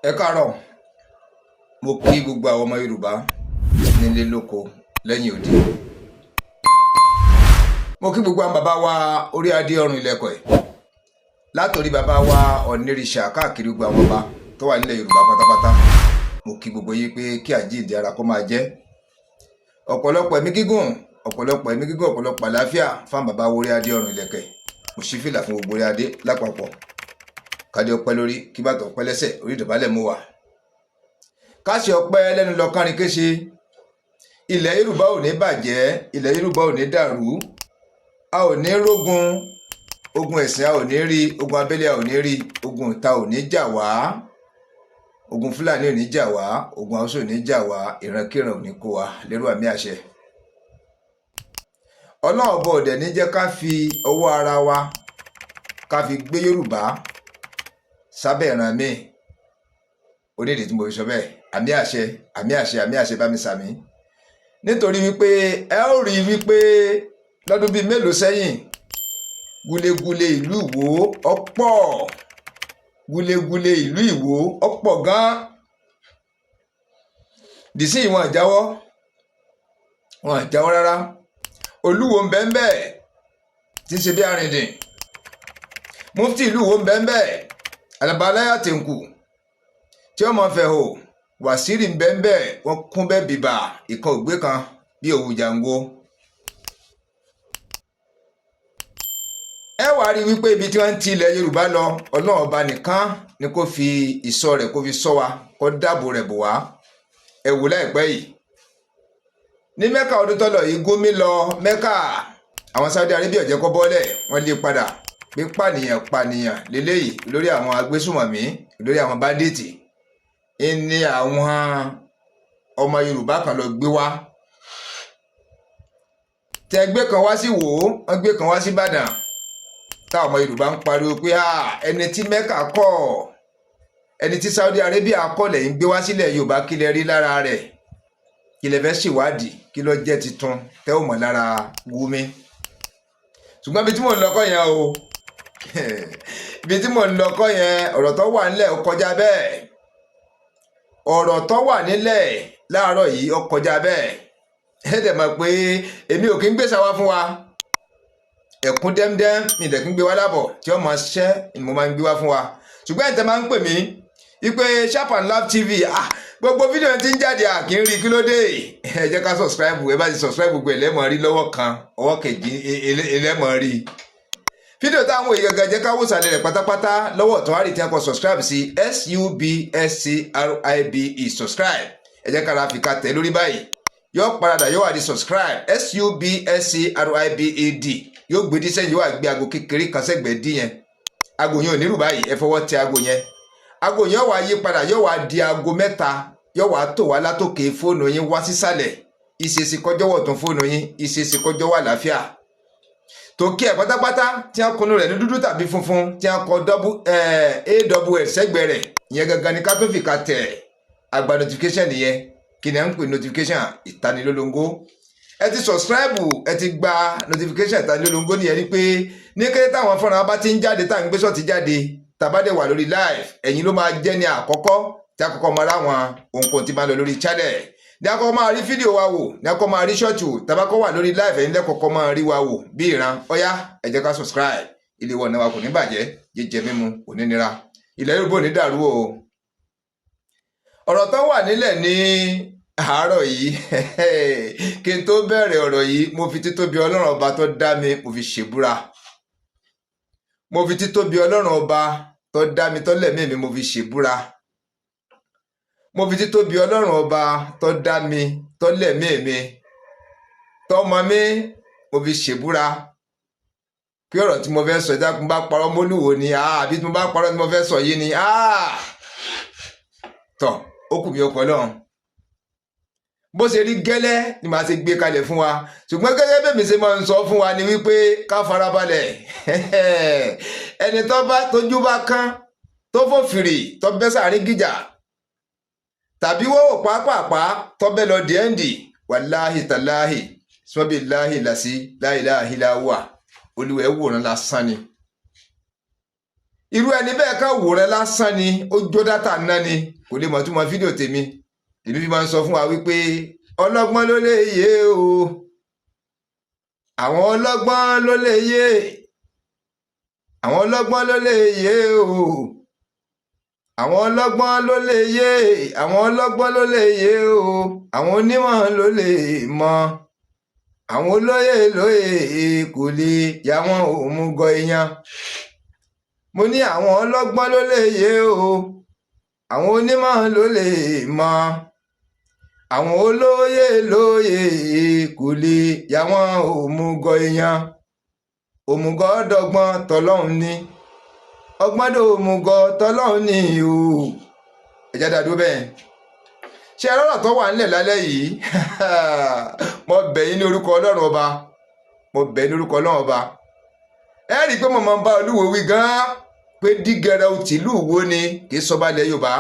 Ẹ káàárọ̀. Mo kí gbogbo àwọn ọmọ Yorùbá nílé, lóko, lẹ́yìn odi. Mo kí gbogbo àwọn bàbá wa orí adé, ọrùn ilẹ̀kẹ̀, látòrí bàbá wa Ọ̀nìrìṣà, káàkiri gbogbo àwọn ọba tó wà nílẹ̀ Yorùbá pátápátá. Mo kí gbogbo yín pé kí àjíǹde ara kó máa jẹ́, ọ̀pọ̀lọpọ̀ ẹ̀mí gígùn, ọ̀pọ̀lọpọ̀ ẹ̀mí gígùn, ọ̀pọ̀lọpọ̀ àlàáfíà fáwọn bàbá wa orí adé, ọrùn ilẹ̀kẹ̀. Mo ṣí fìlà fún gbogbo orí adé lápapọ̀. Kádé ọpẹ́ lórí, kí bàtà ọpẹ́ lẹ́sẹ̀, orí ìdọ̀bálẹ̀ mú wà. Káṣí ọpẹ́ lẹ́nu lọ kárin kéṣe. Ilẹ̀ Yorùbá ò ní bàjẹ́, ilẹ̀ Yorùbá ò ní dàrú, a ò ní rógun ogun ẹ̀sìn, a ò ní rí ogun abẹ́lé, a ò ní rí ogun ìta, ò ní jà wá, ogun Fúlàní ò ní jà wá, ogun Haúsá ò ní jà wá, ìrankíran ò ní kó wa lérò, àmì àṣẹ. Ọlọ́run ọba ọ̀dẹ̀ ní jẹ́ ká fi ọwọ́ ara wa ká fi gbé Yorùbá sábẹ́ ìran míì. Onídìí tí mo fi sọ bẹ́ẹ̀, àmì àṣẹ, àmì àṣẹ, àmì àṣẹ, bá mi sàmì. Nítorí wípé ẹ ó rí wípé lọ́dún bíi mélòó sẹ́yìn, gulegule ìlú Ìwó ọ̀pọ̀, gulegule ìlú Ìwó ọ̀pọ̀ gan-an. Dìsí wọn jáwọ́, wọn jáwọ́ rárá. Olúwo ń bẹ́ẹ̀ bẹ́ẹ̀ tí ń ṣe bí arìndìn, mufti ìlú Ìwó ń bẹ́ẹ̀ bẹ́ẹ̀, Alabalaya Tẹ̀ǹkù tí ọmọ fẹ́ hò, wàsíìrì ń bẹ́ẹ̀ bẹ́ẹ̀, wọ́n kún bẹ́ẹ̀ bìbà, ìkan ògbé kan bí òwú jàǹgó. Ẹ wàá rí wípé ibi tí wọ́n ń ti ilẹ̀ Yorùbá lọ, Ọlọ́run ọba nìkan ni kó fi ìṣọ́ rẹ̀, kó fi ṣọ́ wa, kó dáàbò rẹ̀ bò wá. Ẹ wò, láìpẹ́ yìí ní Mẹ́kà, ọdún tó lọ yìí, Gumi lọ Mẹ́kà, àwọn Saudi Arabia jẹ́ kó bọ́lẹ̀, wọ́n lé padà pé pànìyàn pànìyàn lélẹ́yìí, lórí àwọn agbésùmọ̀mí, lórí àwọn bandits ní àwọn ọmọ Yorùbá kan lọ gbé wá. Tẹ gbé kan wá sí Wò ó, wọ́n gbé kan wá sí Ìbàdàn, táwọn ọmọ Yorùbá ń pariwo pé ẹni tí Mẹ́kà kọ̀, ẹni tí Saudi Arabia kọ̀ lẹ́yìn gbé wá sílẹ̀ Yorùbá. Kí lẹ rí lára rẹ̀? Kí lẹ fẹ́ ṣèwádìí? Kí ló jẹ́ titun tẹ́ ò mọ̀ lára Wúmi? Ṣùgbọ́n ibi tí mò ń lọ kọ́ yẹn o, ibi tí mò ń lọ kọ́ yẹn. Ọ̀rọ̀ tó wà nílẹ̀ ó kọjá bẹ́ẹ̀. Ọ̀rọ̀ tó wà nílẹ̀ láàárọ̀ yìí ó kọjá bẹ́ẹ̀. Ẹ dẹ̀ mọ̀ pé èmi ò kí ń gbèsè wá fún wa ẹ̀kún dẹ́mdẹ́m, mi dẹ̀ kí ń gbé wá lábọ̀ tí ó máa ṣiṣẹ́ ni mo máa ń gbé wá fún wa. Ṣùgbọ́n ẹ̀ tẹ́ máa ń pè mí wípé Sharp and Laugh TV, ah, gbogbo fídíò tí ń jáde, à kì í rí, kí ló dé? Ẹ jẹ́ ká subscribe. Ẹ bá ti subscribe, gbogbo ẹlẹ́mọ̀ rí lọ́wọ́ kan, ọwọ́ kejì ẹlẹ́mọ̀ rí fídíò táwọn èèyàn gẹ́gẹ́. Jẹ́ ká wò sàlẹ̀ rẹ̀ pátápátá, lọ́wọ́ ọ̀tún àrí tí a kọ subscribe sí, subscribe, subscribe. Ẹ jẹ́ ká ra fi ká tẹ̀ lórí báyìí, yóò paradà, yóò wá di subscribe, subscribed. Yóò gbé dísẹ́yìn, yóò wá gbé aago kékeré kan sẹ́gbẹ̀ẹ́ dí yẹn. Aago yẹn ò ní rù báyìí. Ẹ fọwọ́ tẹ aago yẹn, aago yẹn wá yí padà, yóò wá di aago mẹ́ta, yóò wá tò wá látòkè fóònù yín wá sísàlẹ̀. Ìṣesí kọjọ́wọ̀ tún fóònù yín, ìṣesí kọjọ́wọ́ àlàáfíà tòkí ẹ̀ pátápátá tí wọ́n kunu rẹ̀ ní dúdú tàbí funfun, tí wọ́n kọ double a sẹ́gbẹ̀ẹ́ rẹ̀ ìyẹn gangan ni ká tó fi ka tẹ̀ àgbà notification nìyẹn. Kí ni à ń pè notification? Ìtanilólongó. Ẹ ti subscribe, ẹ ti gba notification ìtanilólongó nìyẹn, ni pé ní kété táwọn fọ́nrán bá ti ń jáde, tá à ń gbé sọ́ọ̀tì jáde, tàbádé wà lórí live, ẹ̀yin ló máa jẹ́ ní àkọ́kọ́ tí àkọ́kọ́ máa ráwọn ohunkóhun tí máa ń lọ lórí channel, ní àkọ́kọ́ máa rí fídíò wa wò, ní àkọ́kọ́ máa rí ṣọ́ọ̀tù tàbákọ́ wà lórí live, ẹ̀yin lẹ́kọ̀ọ́kọ́ máa rí wa wò bí ìran. Ọ̀yá, ẹ jẹ́ ká subscribe. Ilé wọn náà wa kò ní bàjẹ́, jíjẹ mímu kò ní nira, ilẹ̀ Yorùbá ò ní dàrú o. Ọ̀rọ̀ tó wà nílẹ̀ ní àárọ̀ yìí, kí n tó bẹ̀rẹ̀ ọ̀rọ̀ yìí, mo fi títóbi Ọlọ́run ọba tó dá mi, mo fi ṣèbúra. Mo fi títóbi Ọlọ́run ọba tó dá mi, tó lẹ̀mí mi, mo fi ṣèbúra. Mo fi títóbi Ọlọ́run ọba tó dá mi, tó lẹ̀mí mi, tó mọ mi, mo fi ṣèbúra pé ọ̀rọ̀ tí mo fẹ́ sọ, ìdákun bá parọ́ mólúwo ni, àbí tí mo bá parọ́ tí mo fẹ́ sọ yìí ni tọ̀, ó kù mí ọkọ̀ lọ́hùn. Bó ṣe rí gẹ́lẹ́ ni màá ṣe gbé kalẹ̀ fún wa. Ṣùgbọ́n gẹ́gẹ́ bẹ́ẹ̀ mi ṣe máa ń sọ fún wa ni wípé ká farabalẹ̀. Ẹni tó bá tójú bá kán, tó fò fìrì, tó bẹ́ sàárín gíjà, tàbí wọ́wọ́ pàápàá tó bẹ́ lọ díẹ̀ǹdì, wàláhì tàláhì sọ́bì láhì làsí láìláhì láwà, olùwẹ̀ wòran lásán ni. Irú ẹni bẹ́ẹ̀ ká wò rẹ lásán ni, ó jó data ná ni, kò lè mọ̀ tó mọ fídíò tèmi. Èmi fi máa ń sọ fún wa wípé ọlọ́gbọ́n ló lè yé o, àwọn ọlọ́gbọ́n ló lè yé, àwọn ọlọ́gbọ́n ló lè yé o, àwọn ọlọ́gbọ́n ló lè yé, àwọn ọlọ́gbọ́n ló lè yé o, àwọn onímọ̀ ló lè mọ̀, àwọn olóyè lóye kò lè yà wọ́n òmùgọ̀ èèyàn. Mo ní àwọn ọlọ́gbọ́n ló lè yé o, àwọn onímọ̀ ló lè mọ̀, àwọn olóyè lóye kò lè yà wọ́n òmùgọ̀ èèyàn. Òmùgọ̀ dọ́gbọ́n tọlọ́hun ní, ọgbọ́n dòmùgọ̀ tọlọ́hun ní o. Ẹ̀jẹ̀ dàdú bẹ́ẹ̀. Ṣé ẹ lọ́rọ̀ tó wà nílẹ̀ lálẹ́ yìí? Mo bẹ̀ yín ní orúkọ Ọlọ́run Ọba, mo bẹ̀ yín ní orúkọ Ọlọ́run Ọba. Ẹ rí i pé mo máa ń bá Olúwo wí gan-an pé dígẹrẹ tìlú wo ni, kì í sọba ilẹ̀ Yorùbá.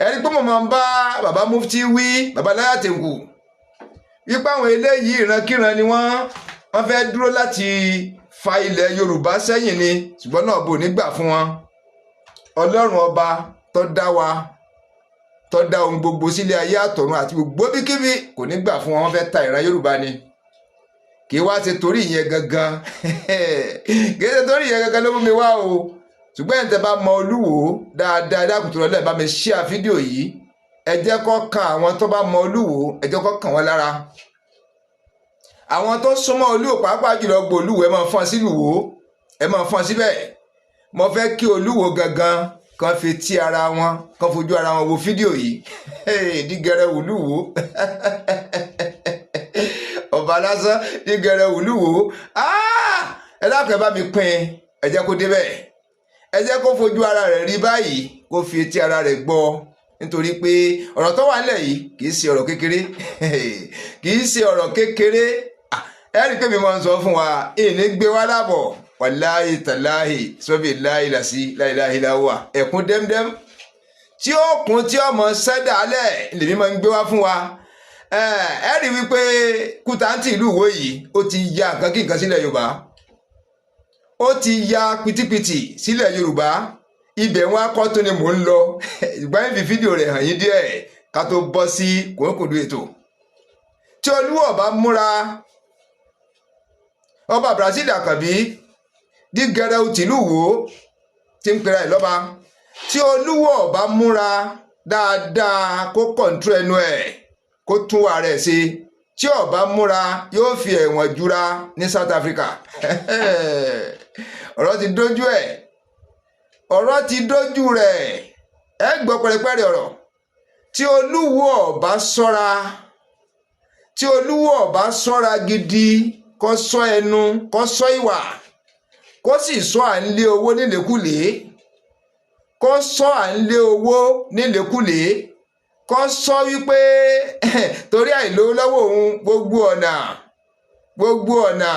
Ẹ rí i pé mo máa ń bá bàbá mufti wí, bàbá Láyàtẹ̀kù, wípé àwọn eléyìí ìrankíran ni wọ́n fẹ́ dúró láti fa ilẹ̀ Yorùbá sẹ́yìn ni, ṣùgbọ́n náà bò ní gbà fún wọn. Ọlọ́run Ọba tó dá wa, tó dá ohun gbogbo sílé ayé àtọ̀run àti gbogbo bíkíbi, kò ní gbà fún wọn. Wọ́n fẹ́ ta ìran Yorùbá ni. Kì í wá ṣe torí ìyẹn gangan, kì í ṣe torí ìyẹn gangan ló mú mi wá o. Ṣùgbọ́n ẹ̀ ń tẹ́ bá mọ Olúwo dáadáa, dákùtù lọ́lẹ́, bá mi share fídíò yìí. Ẹ jẹ́ kó kan àwọn tó bá mọ Olúwo, ẹ jẹ́ kó kàn wọ́n lára. Àwọn tó súnmọ́ Olúwo, pàápàá jùlọ gbọ́ Olúwo, ẹ máa fọ́n sílùú wo, ẹ máa fọ́n síbẹ̀. Mo fẹ́ kí Olúwo gangan kan fi tí ara wọn, kan fojú ara wọn wo fídíò yìí. Dígẹrẹ Olúwo, ọba lásán, dígẹrẹ Olúwo. Ẹ dákun, ẹ bá mi pín, ẹ jẹ́ kó débẹ̀, ẹ jẹ́ kó fojú ara rẹ̀ rí báyìí, kó fi etí ara rẹ̀ gbọ́, nítorí pé ọ̀rọ̀ tó wà nílẹ̀ yìí kì í ṣe ọ̀rọ̀ kékeré, kì í ṣe ọ̀rọ̀ kékeré. Ẹ rí i pé mi máa ń sọ fún wa, ìní gbé wá lábọ̀, wàláhì tàláhì sọ́bì láìláṣí láìláìláwà, ẹ̀kún dẹ́mdẹ́m tí ó kún tí ọmọ sẹ́dálẹ̀ lèmi máa ń gbé wá fún wa. Ẹ rí wípé Kútàǹtì ìlú Ìwó yìí, ó ti ya nǹkan kí nǹkan sílẹ̀ Yorùbá, ó ti ya pitipiti sílẹ̀ Yorùbá. Ibẹ̀ wọn akọ́ tó ni mò ń lọ. Ìgbà yẹn fi fídíò rẹ̀ hàn yín díẹ̀ ká tó bọ́ sí kòókòdú ètò. Tí Olúwo bá múra, ọba Brazil Àkànbí dígẹrẹ tìlú Ìwó tí ń pera ẹ̀ lọ́ba, tí Olúwo bá múra dáadáa, kó control ẹnu ẹ̀, kó tún wà rẹ̀ ṣe, tí ó bá múra, yóò fi ẹ̀wọ̀n jura ní South Africa. Ọ̀rọ̀ ti dójú ẹ̀, ọ̀rọ̀ ti dójú rẹ̀. Ẹ gbọ́ pẹ̀rẹ̀pẹ̀rẹ̀ ọ̀rọ̀. Tí Olúwo ọba ṣọ́ra, tí Olúwo ọba ṣọ́ra gidi, kó ṣọ́ ẹnu, kó ṣọ́ ìwà, kó sì ṣọ́ à ń lé owó nílékulè, kó ṣọ́ à ń lé owó nílékulè, kó sọ wípé torí àìlówó lọ́wọ́ òun, gbogbo ọ̀nà, gbogbo ọ̀nà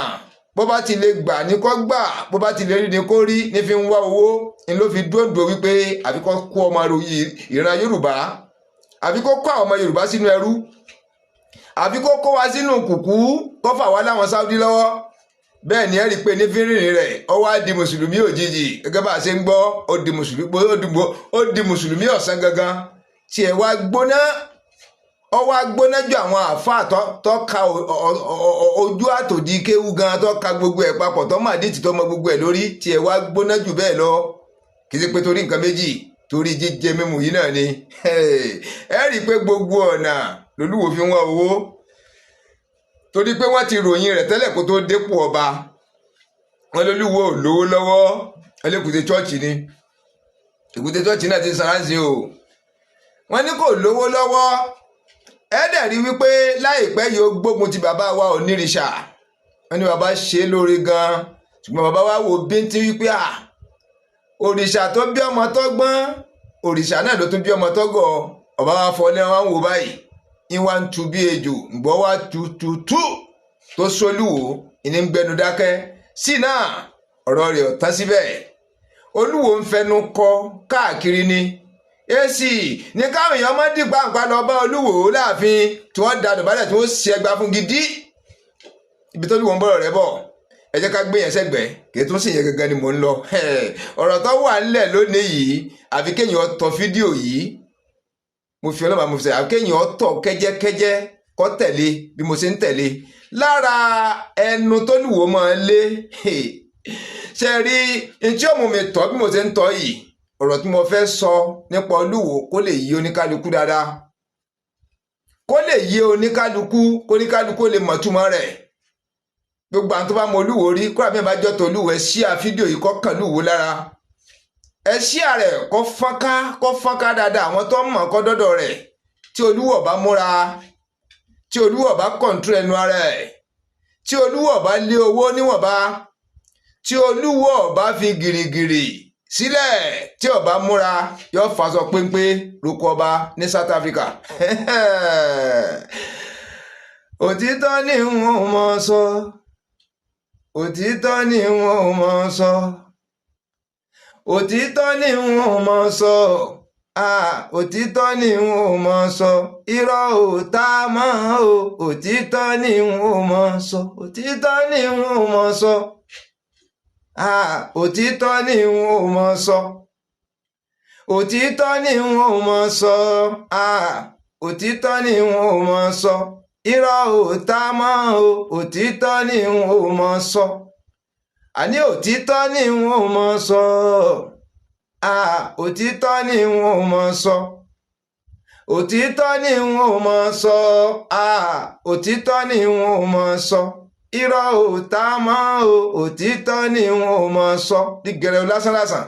bó bá ti lè gbà ní kó gbà, bó bá ti lè rí ni kó rí ní fi ń wá owó ni, ló fi dóńdó wípé àfi kó kó ọmọ ìran Yorùbá, àfi kó kó àwọn ọmọ Yorùbá sínú ẹrú, àfi kó kó wa sínú kùkú, kó fà wá láwọn Sáúdí lọ́wọ́. Bẹ́ẹ̀ ni ẹ rí i pé ní fírìnrìn rẹ̀, ó wá di mùsùlùmí òjijì, gẹ́gẹ́ bá a ṣe ń gbọ́. Ó di mùsùlùmí, ó di mùsùlùmí ọ̀sán gangan. Tí ẹ wá gbóná, ó wá gbóná ju àwọn àáfàá tó ka ojú àtòdì kéwú gan, tó ka gbogbo ẹ̀ papọ̀, tó mà dìtì, tó mọ gbogbo ẹ̀ lórí, tí ẹ wá gbóná jù bẹ́ẹ̀ lọ. Kì í ṣe pé torí nǹkan méjì, torí jíjẹ mímu yìí náà ni. Ẹ rí i pé gbogbo ọ̀nà lolúwo fi ń wá owó, torí pé wọ́n ti ròyìn rẹ̀ tẹ́lẹ̀ kó tó dépò ọba. Wọ́n lolúwo ò lówó lọ́wọ́, ẹlẹ́kùté chọ́ọ̀chì ni, èkúté chọ́ọ̀chì náà ti ń sanra o. Wọ́n ní kò lówó lọ́wọ́. Ẹ dẹ̀ rí wípé láìpẹ́ yìí, ó gbógun ti bàbá wa Onírìṣà. Wọ́n ní bàbá ṣe é lóore gan-an, ṣùgbọ́n bàbá wa wo bíntín wípé à òrìṣà tó bí ọmọ tó gbọ́n, òrìṣà náà ló tún bí ọmọ tó gọ̀. Ọba wa fọ ní wọn wò báyìí, ń wá ń tu bí ejò ǹgbọ́ wá tu tu tú tó sólùwò ìní ń gbẹnu dákẹ́ sí náà. Ọ̀rọ̀ rẹ̀ ò tán síbẹ̀. Olúwo ń fẹnu kọ káàkiri ni èsì ní káwọn èèyàn má dìgbà ń pa lọ bá Olúwo láàfin, tí wọ́n da dọ̀bálẹ̀, tí wọ́n ṣe ẹgbà fún gidi. Ibi tó lùwọ̀n ń bọ̀rọ̀ rẹ̀ bọ̀, Ẹ jẹ́ ká gbé yẹn sẹ́gbẹ̀ẹ́, kì í tún sì yẹn gangan ni mò ń lọ. Ọ̀rọ̀ tó wà ńlẹ̀ lónìí yìí, àfi kéèyàn tọ fídíò yìí, mo fi ọlọ́mà mo fi sẹ́, àfi kéèyàn tọ̀ kẹ́jẹ́kẹ́jẹ́ kọ́ tẹ̀lé bí mo ṣe ń tẹ̀lé lára ẹnu tó lùwọ́ máa lé. Ṣe rí ntí ọmọ mi tọ́ bí mo ṣe ń tọ́ yìí, ọ̀rọ̀ tí mo fẹ́ sọ nípa Olúwo kó lè yí oníkálukú dáadáa, kó lè yé oníkálukú, kóníkálukú lè mọ̀ túmọ̀ rẹ̀. Gbogbo àwọn tó bá mọ Olúwo rí, kó àbí ìbájọ́ tó Olúwo, ẹ ṣíà fídíò yìí kó kàn Olúwo lára, ẹ ṣíà rẹ̀ kó fọ́nká, kó fọ́nká dáadáa. Àwọn tó mọ̀ kó dọ́dọ̀ rẹ̀. Tí Olúwo bá múra, tí Olúwo bá control ẹnu ara ẹ̀, tí Olúwo bá lé owó níwọ̀nba, tí Olúwo bá fi gìrìgìrì sílẹ̀, tí ó bá múra, yóò faṣọ péńpé roko ọba ní South Africa. Òtítọ́ ni wọ́n mọ̀ sọ, òtítọ́ ni wọ́n mọ̀ sọ, òtítọ́ ni wọ́n mọ̀ sọ, òtítọ́ ni wọ́n mọ̀ sọ, irọ́ ò tá mọ́ o. Òtítọ́ ni wọ́n mọ̀ sọ, òtítọ́ ni wọ́n mọ̀ sọ, òtítọ́ ni wọ́n mọ̀ sọ, òtítọ́ ni wọ́n mọ̀ sọ, òtítọ́ ni wọ́n mọ̀ sọ, irọ́ ò tá mọ́ o. Òtítọ́ ni wọ́n mọ̀ sọ, àní òtítọ́ ni wọ́n mọ̀ sọ, òtítọ́ ni wọ́n mọ̀ sọ, òtítọ́ ni wọ́n mọ̀ sọ, òtítọ́ ni wọ́n mọ̀ sọ, irọ́ ò tá mọ́ o. Òtítọ́ ni wọ́n mọ̀ sọ. Di gẹ̀rẹ́ lásán lásán.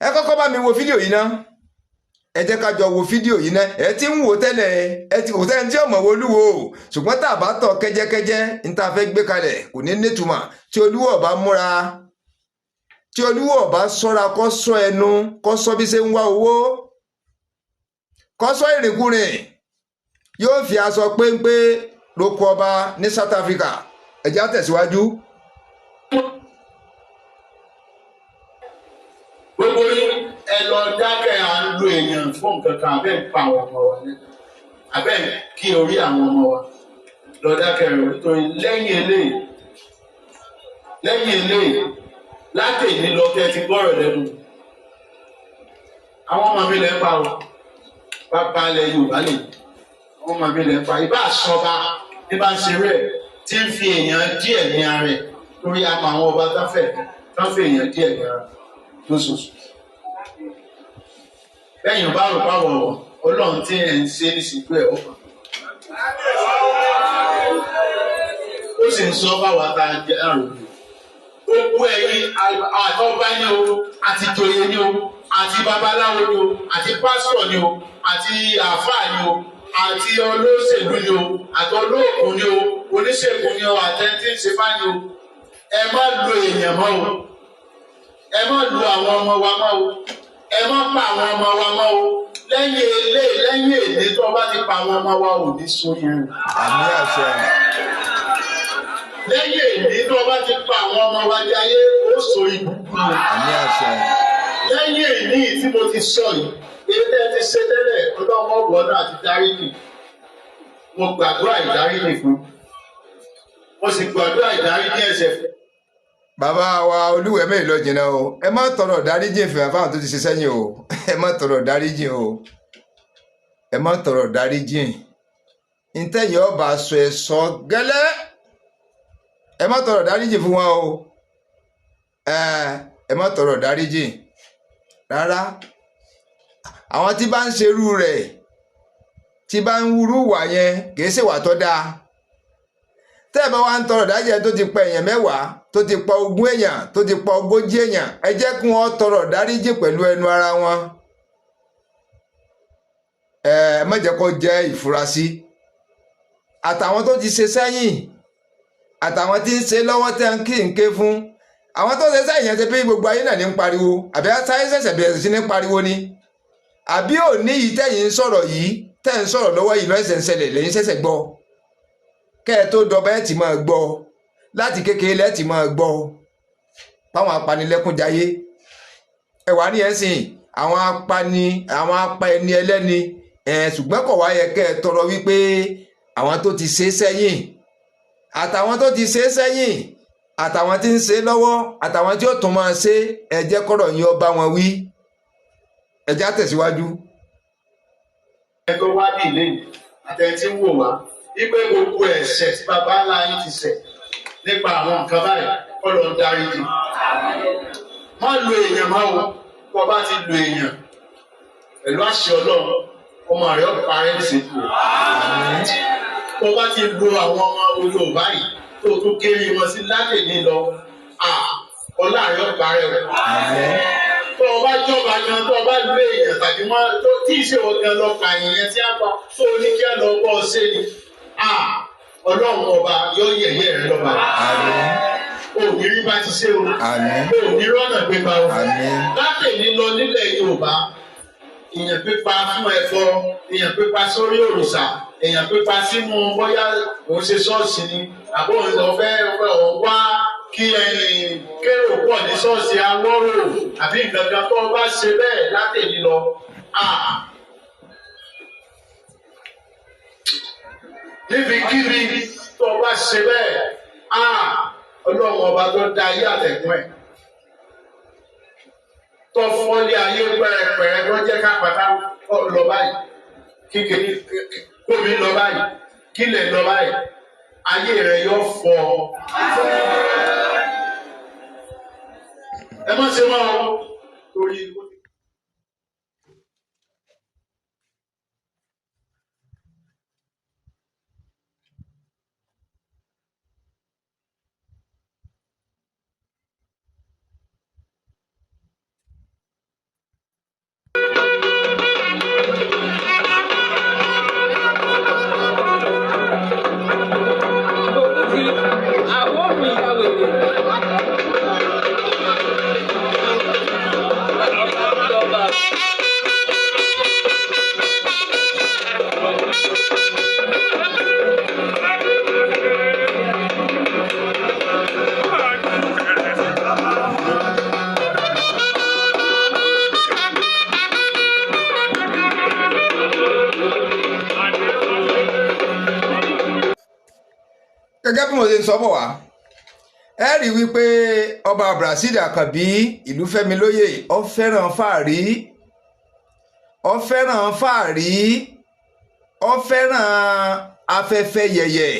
Ẹ kọ́kọ́ bá mi wo fídíò yìí ná, ẹ jẹ́ ká jọ wo fídíò yìí ná. Ẹ ti ń wò tẹ́lẹ̀, ẹ ti kò sẹ́ni tí ọmọ wo Olúwo, ṣùgbọ́n tá a bá tọ̀ kẹ́jẹ́kẹ́jẹ́ ní tá a fẹ́ gbé kalẹ̀ kò ní nítumọ̀. Tí Olúwo bá múra, tí Olúwo bá ṣọ́ra, kó ṣọ́ ẹnu, kó ṣọ́ bí ṣe ń wá owó, kó ṣọ́ ìrìnkúrìn, yóò fi aṣọ péńpé roko ọba ní South Africa. Ẹ jẹ́ á tẹ̀síwájú. Gbogbo yín, ẹ lọ dákẹ́. À ń lo èèyàn fún nǹkan kan, abẹ́ ń pa àwọn ọmọ wa lẹ́nu, abẹ́ ń kí orí àwọn ọmọ wa. Lọ dákẹ́ rẹ̀, nítorí lẹ́yìn eléyìí, lẹ́yìn eléyìí, látẹ̀ní lọ, tẹ́ ti gbọ́rọ̀ lẹ́nu àwọn ọmọ mi lẹ́ ń pa o. Bàbá ilẹ̀ Yorùbá lè àwọn ọmọ mi lẹ́ ń pa. Ìbá sọba ní bá ń ṣeré ẹ̀ tí ń fi èèyàn díẹ̀ ní ara ẹ̀, torí àmọ́ àwọn ọba tán fẹ́ èèyàn díẹ̀ ní ara lóṣooṣù. Lẹ́yìn bá rò pàwọ̀ ọlọ́run tí ẹ̀ ń ṣe nísìnyí ẹ̀ ọkàn. Ó sì ń sọ báwa tá a jẹ́ àròyé. Gbogbo ẹ̀yin àtọ́gbá ni o, àti joyè ni o, àti babaláwo ni o, àti pásítọ̀ ni o, àti àáfàá ni o, àti olóṣèlú ni o, àti olóògùn ni o, oníṣègùn ni o, àtẹni tí ń ṣe fá ni o. Ẹ má lo èèyàn mọ́ o, ẹ má lu àwọn ọmọ wa mọ́ o, ẹ má pa àwọn ọmọ wa mọ́ o. Lẹ́yìn eléyìí, lẹ́yìn èdè tó bá ti pa àwọn ọmọ wa, ò ní sórí rẹ̀. Àmì àṣẹ. Lẹ́yìn èdè tó bá ti pa àwọn ọmọ wa jayé, ó sọ ibùkún o. Àmì àṣẹ. Lẹ́yìn èyí tí mo ti sọ yìí, èyí tẹ́ ẹ ti ṣe tẹ́lẹ̀, ọlọ́mọ wọnú àti dáríjì. Mo gbàdúrà ìdáríjì fún, mo sì gbàdúrà ìdáríjì ẹ̀ṣẹ̀ fún. Bàbá wa Olúwẹ̀mí lọ jìnnà o. Ẹ má tọrọ dáríjì fún fáwọn tó ti ṣe sẹ́yìn o. Ẹ má tọrọ dáríjì o, ẹ má tọrọ dáríjì. Ntẹ̀yìn ọba sọ, ẹ sọ gẹ́lẹ́. Ẹ má tọrọ dáríjì fún wọn o. Ẹ má tọrọ dáríjì rárá. Àwọn tí bá ń ṣerú rẹ̀, tí bá ń wúrú wà yẹn, kì í ṣèwà tó dáa. Tẹ́ ẹ bá wá ń tọrọ dáríjì, tó ti pa èèyàn 10, tó ti pa 20 èèyàn, tó ti pa 40 èèyàn, ẹ jẹ́ kí wọ́n tọrọ dáríjì pẹ̀lú ẹnu ara wọn. Ẹ má jẹ́ kó jẹ́ ìfurasí. Àtàwọn tó ti ṣe sẹ́yìn, àtàwọn tí ń ṣe lọ́wọ́, tẹ́ ń kí ń ké fún àwọn tó ṣe sẹ́yìn yẹn, ṣe pé gbogbo ayé náà ní ń pariwo, àbí sáyé ṣẹ̀ṣẹ̀ bẹ̀rẹ̀ sí ní pariwo ni? Àbí òní yìí tẹ̀yìn ń sọ̀rọ̀ yìí, tẹ̀ ń sọ̀rọ̀ lọ́wọ́ yìí lọ́sẹ̀ ń ṣẹlẹ̀ lẹ́yìn ṣẹ̀ṣẹ̀ gbọ́? Kẹ́ ẹ tó dọba, ẹ̀ ti máa gbọ́ láti kékeré, lẹ́ẹ̀ ti máa gbọ́ báwọn apanilẹ́kúnjayé ẹ wà ní ẹ̀sìn àwọn apani, àwọn apa ẹni ẹlẹ́ni ẹ̀. Ṣùgbọ́n kò wá yẹ kẹ́ ẹ tọrọ wípé àwọn tó ti ṣe sẹ́yìn, Àtàwọn tó ti ṣe é sẹ́yìn, àtàwọn tí ń ṣe lọ́wọ́, àtàwọn tí ó tún máa ṣe, ẹ jẹ́ kọ́rọ̀ yín ó bá wọn wí. Ẹ já tẹ̀síwájú. Ẹ tó wá ní ilé àtẹni tí ń wò wá wípé gbogbo ẹ̀ṣẹ̀ tí baba ńlá yín ti ṣẹ̀ nípa àwọn nǹkan báyìí kọ́ ló ń darí jì. Má lo èèyàn máa wo. Kó o bá ti lo èèyàn pẹ̀lú àṣẹ Ọlọ́run, ọmọ rẹ̀ ó parẹ́ níṣẹ́jú rẹ̀. Kó o bá ti lo àwọn ọmọ Yorùbá yìí tó o tún kéré wọn sí látẹ̀lé lọ, ọlá rẹ̀ ó parẹ́ o. Tó o bá jọba gan, tó o bá lo èèyàn tàbí wọn tó tí ì ṣe wọn gan lọ pa èèyàn tí a pa tó o ní kí á lọ bọ́ ọ ṣe ni, Ọlọ́run ọba yóò yẹ̀yẹ́ rẹ lọ́ba. O ò ní rí bá ti ṣe o. O ò ní rọ́nà gbégbá o. Látẹ̀lé lọ nílẹ̀ Yorùbá, èèyàn pípa fún ẹ̀fọ, èèyàn pípa sórí òrìṣà, èèyàn pípa sínú bóyá òun ṣe ṣọ́ọ̀ṣì ni àbó òun lọ fẹ́ òun wá kí kérò pọ̀ ní ṣọ́ọ̀ṣì awọ́rò àbí nǹkan kan, tó o bá ṣe bẹ́ẹ̀ látẹ̀lé lọ. Níbikíbi tó o bá ṣe bẹ́ẹ̀, Ọlọ́run ọba tó dá ayé àtẹ̀kùn ẹ̀ tó fọ́lé ayé pẹ́rẹpẹ̀rẹ tó jẹ́ ká pátá lọ báyìí, kíkiri kómi lọ báyìí, kílẹ̀ lọ báyìí, ayé rẹ̀ yóò fọ́. Ẹ má ṣe máa torí. Gẹ́gẹ́ bí mo ṣe ń sọ bọ̀ wá, ẹ rí i wípé ọba Abdulrasheed Àkànbí Ìlúfẹ́milóyè, ó fẹ́ràn fàárí, ó fẹ́ràn fàárí, ó fẹ́ràn afẹ́fẹ́ yẹ̀yẹ̀.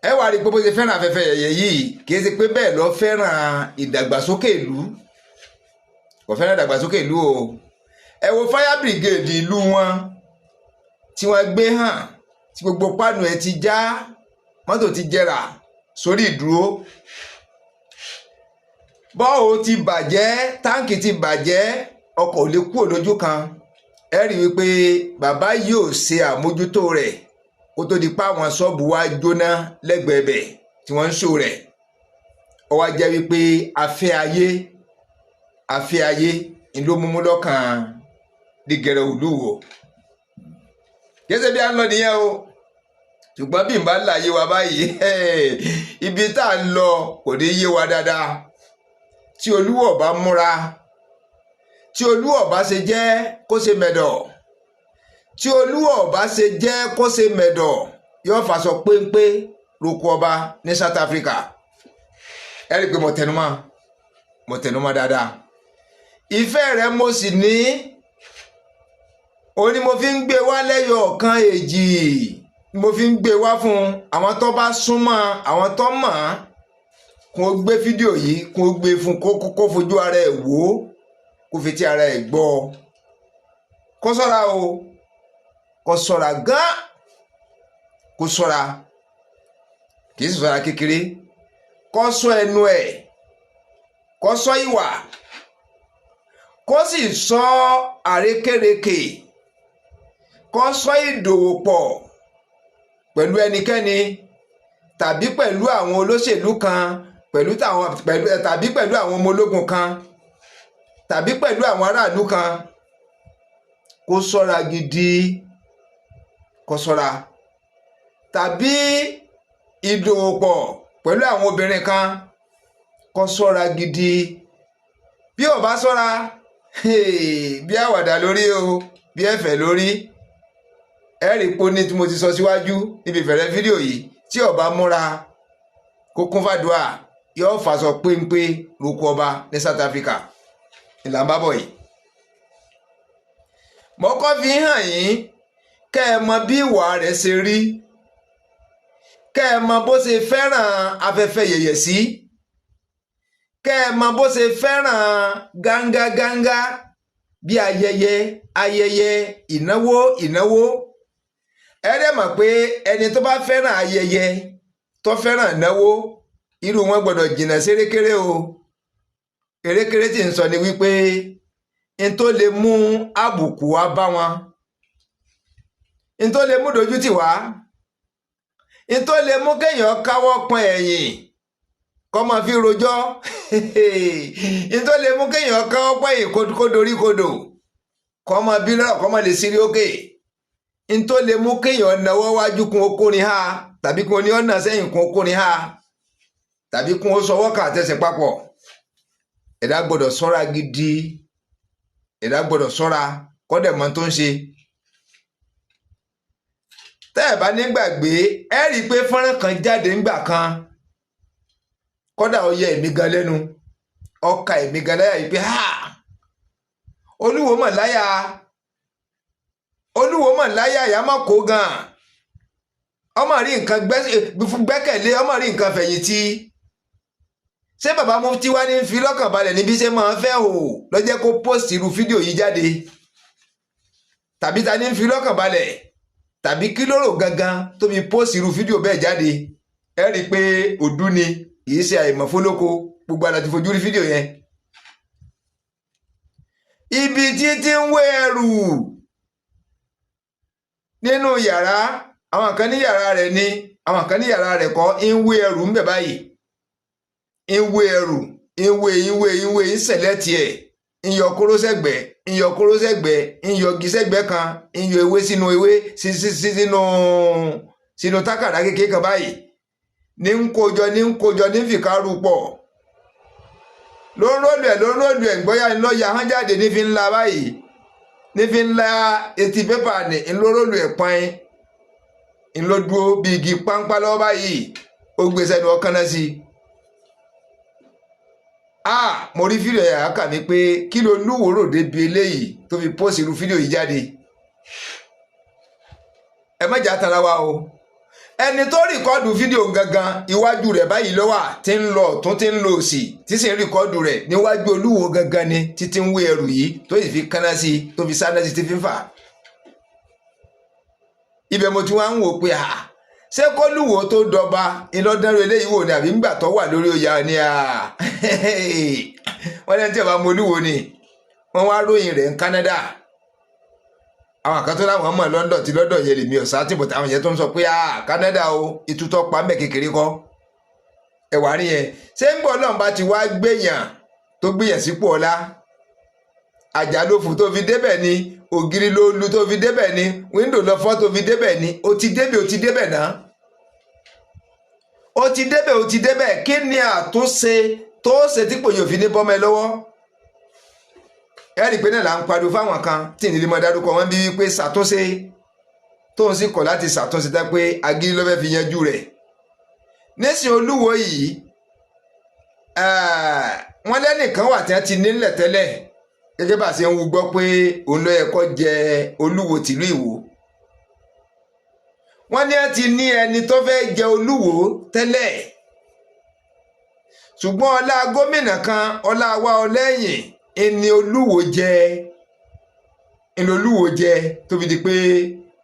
Ẹ wá rí i pé bó ṣe fẹ́ràn afẹ́fẹ́ yẹ̀yẹ̀ yìí, kì í ṣe pé bẹ́ẹ̀ ló fẹ́ràn ìdàgbàsókè ìlú. Kò fẹ́ràn ìdàgbàsókè ìlú o. Ẹ wo fire brigade ìlú wọn tí wọ́n gbé hàn, tí gbogbo páànù ẹ ti já, mọ́tò ti jẹrà sórí ìdúró, bọ́ọ̀ ti bàjẹ́, táǹkì ti bàjẹ́, ọkọ̀ ò lè kúrò lójú kan. Ẹ rí i wípé bàbá yóò ṣe àmójútó rẹ̀ kó tó di pa àwọn ṣọ́ọ̀bù wa jóná lẹ́gbẹ̀ẹ́ bẹ̀ tí wọ́n ń ṣò rẹ̀. Ó wá jẹ́ wípé afẹ́ ayé, afẹ́ ayé ni ló múmú lọ́kàn dígẹrẹ òlúwo. Gẹ́gẹ́ bí a ń lọ nìyẹn o, ṣùgbọ́n bí n bá là yé wa báyìí, ibi tá a ń lọ kò ní yé wa dáadáa. Tí Olúwo bá múra, tí Olúwo bá ṣe jẹ́ kó ṣe mẹ̀dọ̀, tí Olúwo bá ṣe jẹ́ kó ṣe mẹ̀dọ̀, yóò fàṣọ péńpé roko ọba ní South Africa. Ẹ rí i pé mo tẹnumọ́, mo tẹnumọ́ dáadáa. Ìfẹ́ rẹ̀ mo sì ní, òun ni mo fi ń gbé wá lẹ́yọ̀ ọ̀kan èjì, mo fi ń gbé wá fún àwọn tó bá súnmọ́, àwọn tó mọ̀ ọ́n, kó gbé fídíò yìí, kó gbé fún, kó fojú ara ẹ̀ wò ó, kó fi ti ara ẹ̀ gbọ́. Kó ṣọ́ra o, kó ṣọ́ra gán, kó ṣọ́ra, kì í ṣọ́ra kékeré, kó ṣọ́ ẹnu ẹ̀, kó ṣọ́ ìwà, kó sì ṣọ́ àrékérekè, kó ṣọ́ ìdòwòpọ̀ pẹ̀lú ẹnikẹ́ni tàbí pẹ̀lú àwọn olóṣèlú kan, pẹ̀lú tàbí pẹ̀lú àwọn ọmọ ológun kan tàbí pẹ̀lú àwọn aráàlú kan. Kó ṣọ́ra gidi, kó ṣọ́ra tàbí ìdòwòpọ̀ pẹ̀lú àwọn obìnrin kan, kó ṣọ́ra gidi. Bí ò bá ṣọ́ra, bí àwàdà lórí o, bí ẹ̀fẹ̀ lórí. Ẹ rí i pé ó ní tí mo ti sọ síwájú níbi ìfẹ̀rẹ̀ fídíò yìí. Tí ó bá múra kó kún fàdúrà, yóò fàṣọ péńpé roko ọba ní South Africa. Ìlànà bábọ̀ yìí mo kọ́ fi hàn yín, kẹ́ ẹ mọ bí ìwà rẹ̀ ṣe rí, kẹ́ ẹ mọ bó ṣe fẹ́ràn afẹ́fẹ́ yẹ̀yẹ̀ sí, kẹ́ ẹ mọ bó ṣe fẹ́ràn gángá bí ayẹyẹ ayẹyẹ, ìnáwó ìnáwó. Ẹ dẹ̀ mọ̀ pé ẹni tó bá fẹ́ràn ayẹyẹ, tó fẹ́ràn ìnáwó, irú wọn gbọ́dọ̀ jìnnà sérékéré o. Erékéré tí ń sọ ni wípé n tó lè mú àbùkù wá bá wọn, n tó lè mú dójútì wá, n tó lè mú kéèyàn káwọ́ pọn ẹ̀yìn kọ́ máa fi rojọ́, n tó lè mú kéèyàn káwọ́ pọn ẹ̀yìn kó dorí kodò, kọ́ máa bí lọ́rọ̀, kọ́ máa lè sírí òkè, n tó lè mú kéèyàn náwó wájú kún okórin ha, tàbí kún oní ọ̀nà sẹ́yìn kún okórin ha, tàbí kún ó sọwọ́ kà àtẹsẹ̀ papọ̀. Ẹ̀dá gbọ́dọ̀ ṣọ́ra gidi, ẹ̀dá gbọ́dọ̀ ṣọ́ra kọ́dẹ̀ mọ́ tó ń ṣe. Tẹ́ ẹ̀ bá ní gbàgbé, ẹ rí i pé fọ́nrán kan jáde ńgbà kan, kọ́dà ó yẹ èmi gan lẹ́nu, ọkà èmi gan láyà yìí pé ha, Olúwo mọ̀ láyà, Olúwo mọ̀ láyà, ìyá mọ̀ kó gan, ọmọ rí nǹkan gbẹ́kẹ̀lé, ọmọ rí nǹkan fẹ̀yìntì. Ṣé bàbá Mufti wá ní fi lọ́kàn balẹ̀ níbi ṣe máa fẹ́ hò lọ́jẹ́ kó post irú fídíò yìí jáde? Tàbí ta ní fi lọ́kàn balẹ̀? Tàbí kí ló rò gangan tó fi post irú fídíò bẹ́ẹ̀ jáde? Ẹ rí i pé òdú ni, kì í ṣe àìmọ̀ fólóko, gbogbo àlà ti fojú rí fídíò yẹn. Ibi títí ń wé ẹrù nínú yàrá, àwọn kan ní yàrá rẹ̀ ni, àwọn kan ní yàrá rẹ̀ kọ́, ń wé ẹrù ń bẹ̀ báyìí, ń wé ẹrù, ń wé, ń wé, ń wé, ń sẹ̀lẹ̀tì ẹ̀, ń yọ kóró sẹ́gbẹ̀, ń yọ kóró sẹ́gbẹ̀, ń yọ igi sẹ́gbẹ̀ kan, ń yọ ewé sínú ewé sínú tákàdá kékeré kan báyìí, ní ń kójọ, ní ń kójọ, ní ń fìkárù pọ̀, ló ń roll ẹ̀, ló ń roll ẹ̀. Gbọ́yà ńlọ́ya hán jáde, ní fi ńlá báyìí, ní fi ńlá etí pépà ní ńlọ roll ẹ̀ pọ́n, ńlọ dúró bí igi páńpá lọ́wọ́ báyìí, ó gbé sẹ́nu ọkàn náà sí i. Ah, mo rí fídíò yẹn, àkà mi pé kí ló lúwòrò débi eléyìí tó fi post irú fídíò yìí jáde? Ẹ má jà tara wa o. Ẹni tó record fídíò gangan, iwájú rẹ̀ báyìí ló wà, tí ń lọ ọ̀tún, tí ń lọ òsì, tí sì ń record rẹ̀ níwájú Olúwo gangan ni, títí ń wé ẹrù yìí, tó sì fi kánná sí i, tó fi sáná sí i, tí fi ń fà. Ibẹ̀ mo ti wá ń wò pé à, ṣé kólúwo tó dọba ìlọdẹrù eléyìí wò ni, àbí ńgbà tó wà lórí oyè ni? À, wọ́n lẹ́ni tí ọba mọ Olúwo ni wọ́n wá ròyìn rẹ̀ ní Canada. Àwọn kan tó láwọn mọ̀ London, tí London yẹn lèmi ọ̀sá tí bọ̀tà, àwọn yẹn tó ń sọ pé ah, Canada o, ìtútọ́ pa mẹ́ kékeré kọ́ ẹ̀wà rí yẹn. Ṣé ń bọ̀ lọ́nba ti wá gbẹ̀yàn tó gbìyàn sípò ọlá, àjàlófù tó fi débẹ̀ ni, ògiri ló lu tó fi débẹ̀ ni, window lọ fọ́ tó fi débẹ̀ ni, ó ti débẹ̀, ó ti débẹ̀ náà, ó ti débẹ̀, ó ti débẹ̀. Kí ni àtúnṣe tó ṣe tí kò yóò fi ní bọ́mọ ẹ lọ́wọ́? Ẹ rí i pé náà là ń pariwo fáwọn kan tí ìnílẹ̀ mọ́ dárúkọ wọn bí wípé ṣàtúnṣe, tóun sì kọ̀ láti ṣàtúnṣe, tẹ́ pé agídí ló fẹ́ fi yanjú rẹ̀. Nísìnyí, Olúwo yìí, wọ́n lẹ́nìkan wà tí wọ́n ti nílẹ̀ tẹ́lẹ̀, gẹ́gẹ́ bá a ṣe ń wú gbọ́ pé òun ló yẹ kó jẹ Olúwo tìlú Ìwó. Wọ́n ní wọ́n ti ní ẹni tó fẹ́ jẹ Olúwo tẹ́lẹ̀, ṣùgbọ́n ọlá gómìnà kan, ọlá wa ọlẹ́yìn ẹni Olúwo jẹ, ẹni Olúwo jẹ, tó fi di pé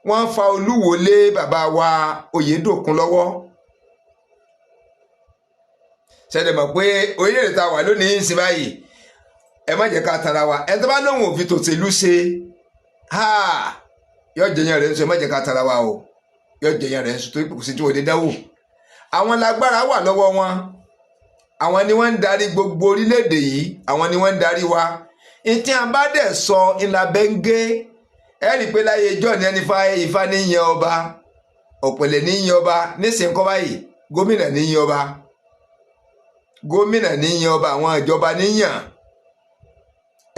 wọ́n fa Olúwo lé bàbá wa Oyèdòkun lọ́wọ́. Ṣẹlẹ̀ mọ̀ pé orílẹ̀-èdè tá a wà lónìí ń sin báyìí, ẹ má jẹ́ ká tara wa. Ẹni tó bá lóun òfin tòṣèlú ṣe, yóò jẹyàn rẹ̀ ń sọ. Ẹ má jẹ́ ká tara wa o, yóò jẹyàn rẹ̀ ń sọ, torí kò sí tí wọ́n lè dáwò. Àwọn lágbára wà lọ́wọ́ wọn, àwọn ni wọ́n ń darí gbogbo orílẹ̀-èdè yìí, àwọn ni wọ́n ń darí wa. Ìtí a bá dẹ̀ sọ ńlá bẹ́ńgé. Ẹ rí i pé láyé ijọ́ ní ẹni ifá ní yan ọba, ọ̀pẹ̀lẹ̀ ní yan ọba. Nísìnyí kọ́ báyìí, gómìnà ní yan ọba, gómìnà ní yan ọba, àwọn ìjọba níyàn.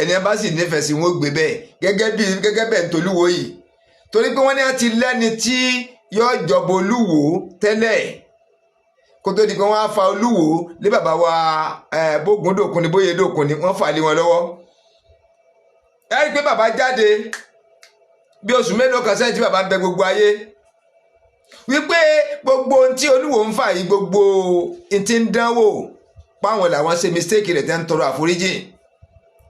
Ẹni ẹ bá sì nífẹ̀ẹ́ sí wọn gbé bẹ́ẹ̀, gẹ́gẹ́ bí gẹ́gẹ́ bẹ́ẹ̀ ń tolúwo yìí, torí pé wọ́n ní àti lẹ́ni tí yóò jọba Olúwo tẹ́lẹ̀, kó tó di pé wọ́n á fa Olúwo lé bàbá wa Bógúndòkun ní Bóyédòkun ni wọ́n fà lé wọn lọ́wọ́. Ẹ rí i pé bàbá jáde bí oṣù mélòó kan sẹ́yìn tí bàbá ń bẹ gbogbo ayé wípé gbogbo ohun tí Olúwo ń fà yìí, gbogbo ohun tí ń dánwò páwọn làwọn ṣe mistake rẹ̀ tẹ́ ń tọrọ àforíjì.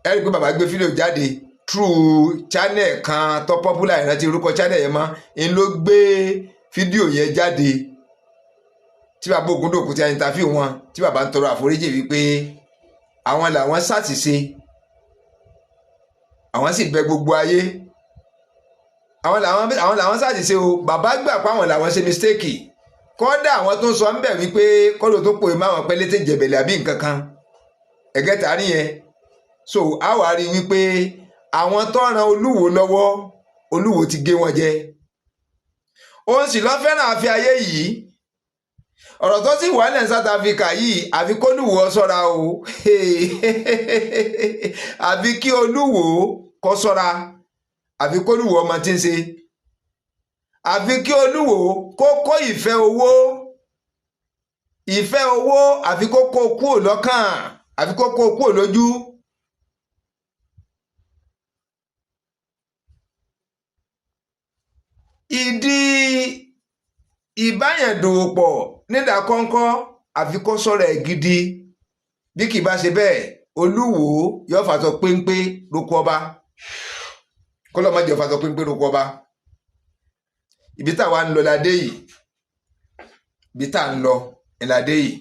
Ẹ rí i pé bàbá gbé fídíò jáde through channel kan tó popular, ìrántí orúkọ channel yẹn mọ́, ń ló gbé fídíò yẹn jáde tí bàbá Ògúndòkun ti interview wọn, tí bàbá ń tọrọ àforíjì wípé àwọn làwọn ṣàṣìṣe, àwọn sì bẹ gbogbo ayé, àwọn làwọn ṣàṣìṣe o. Bàbá gbà pé àwọn làwọn ṣe mistake. Kọ́dà àwọn tó ń sọ ń bẹ̀ wípé kọ́dọ̀ tó pè máwọn pẹ́ létí jẹ̀bẹ̀lẹ̀ àbí nǹkan kan ẹ̀gẹ́ta rí yẹn. So a wá rí wípé àwọn tó ran Olúwo lọ́wọ́, Olúwo ti gé wọn jẹ. Òun sì lọ fẹ́ràn àfi ayé yìí. Ọ̀rọ̀ tó sì wà ní South Africa yìí, àfi kólúwo ṣọ́ra o, àfi kí Olúwo kó ṣọ́ra, àfi kólúwo ọmọ tí ń ṣe, àfi kí Olúwo kó kó ìfẹ́ owó, ìfẹ́ owó, àfi kó kó kúrò lọ́kàn, àfi kó kó kúrò lójú. Ìdí ìbáyàndòwòpọ̀ nídàkọ́ńkọ́, àfi kó sọ̀rọ̀ ẹ̀ gidi. Bí kì bá ṣe bẹ́ẹ̀, Olúwo yóò fàṣọ péńpé lóko ọba, kọ́lọ́ má jẹ́ fàṣọ péńpé lóko ọba. Ibi táwa ń lọ ládé yìí, ibi tá à ń lọ ládé yìí.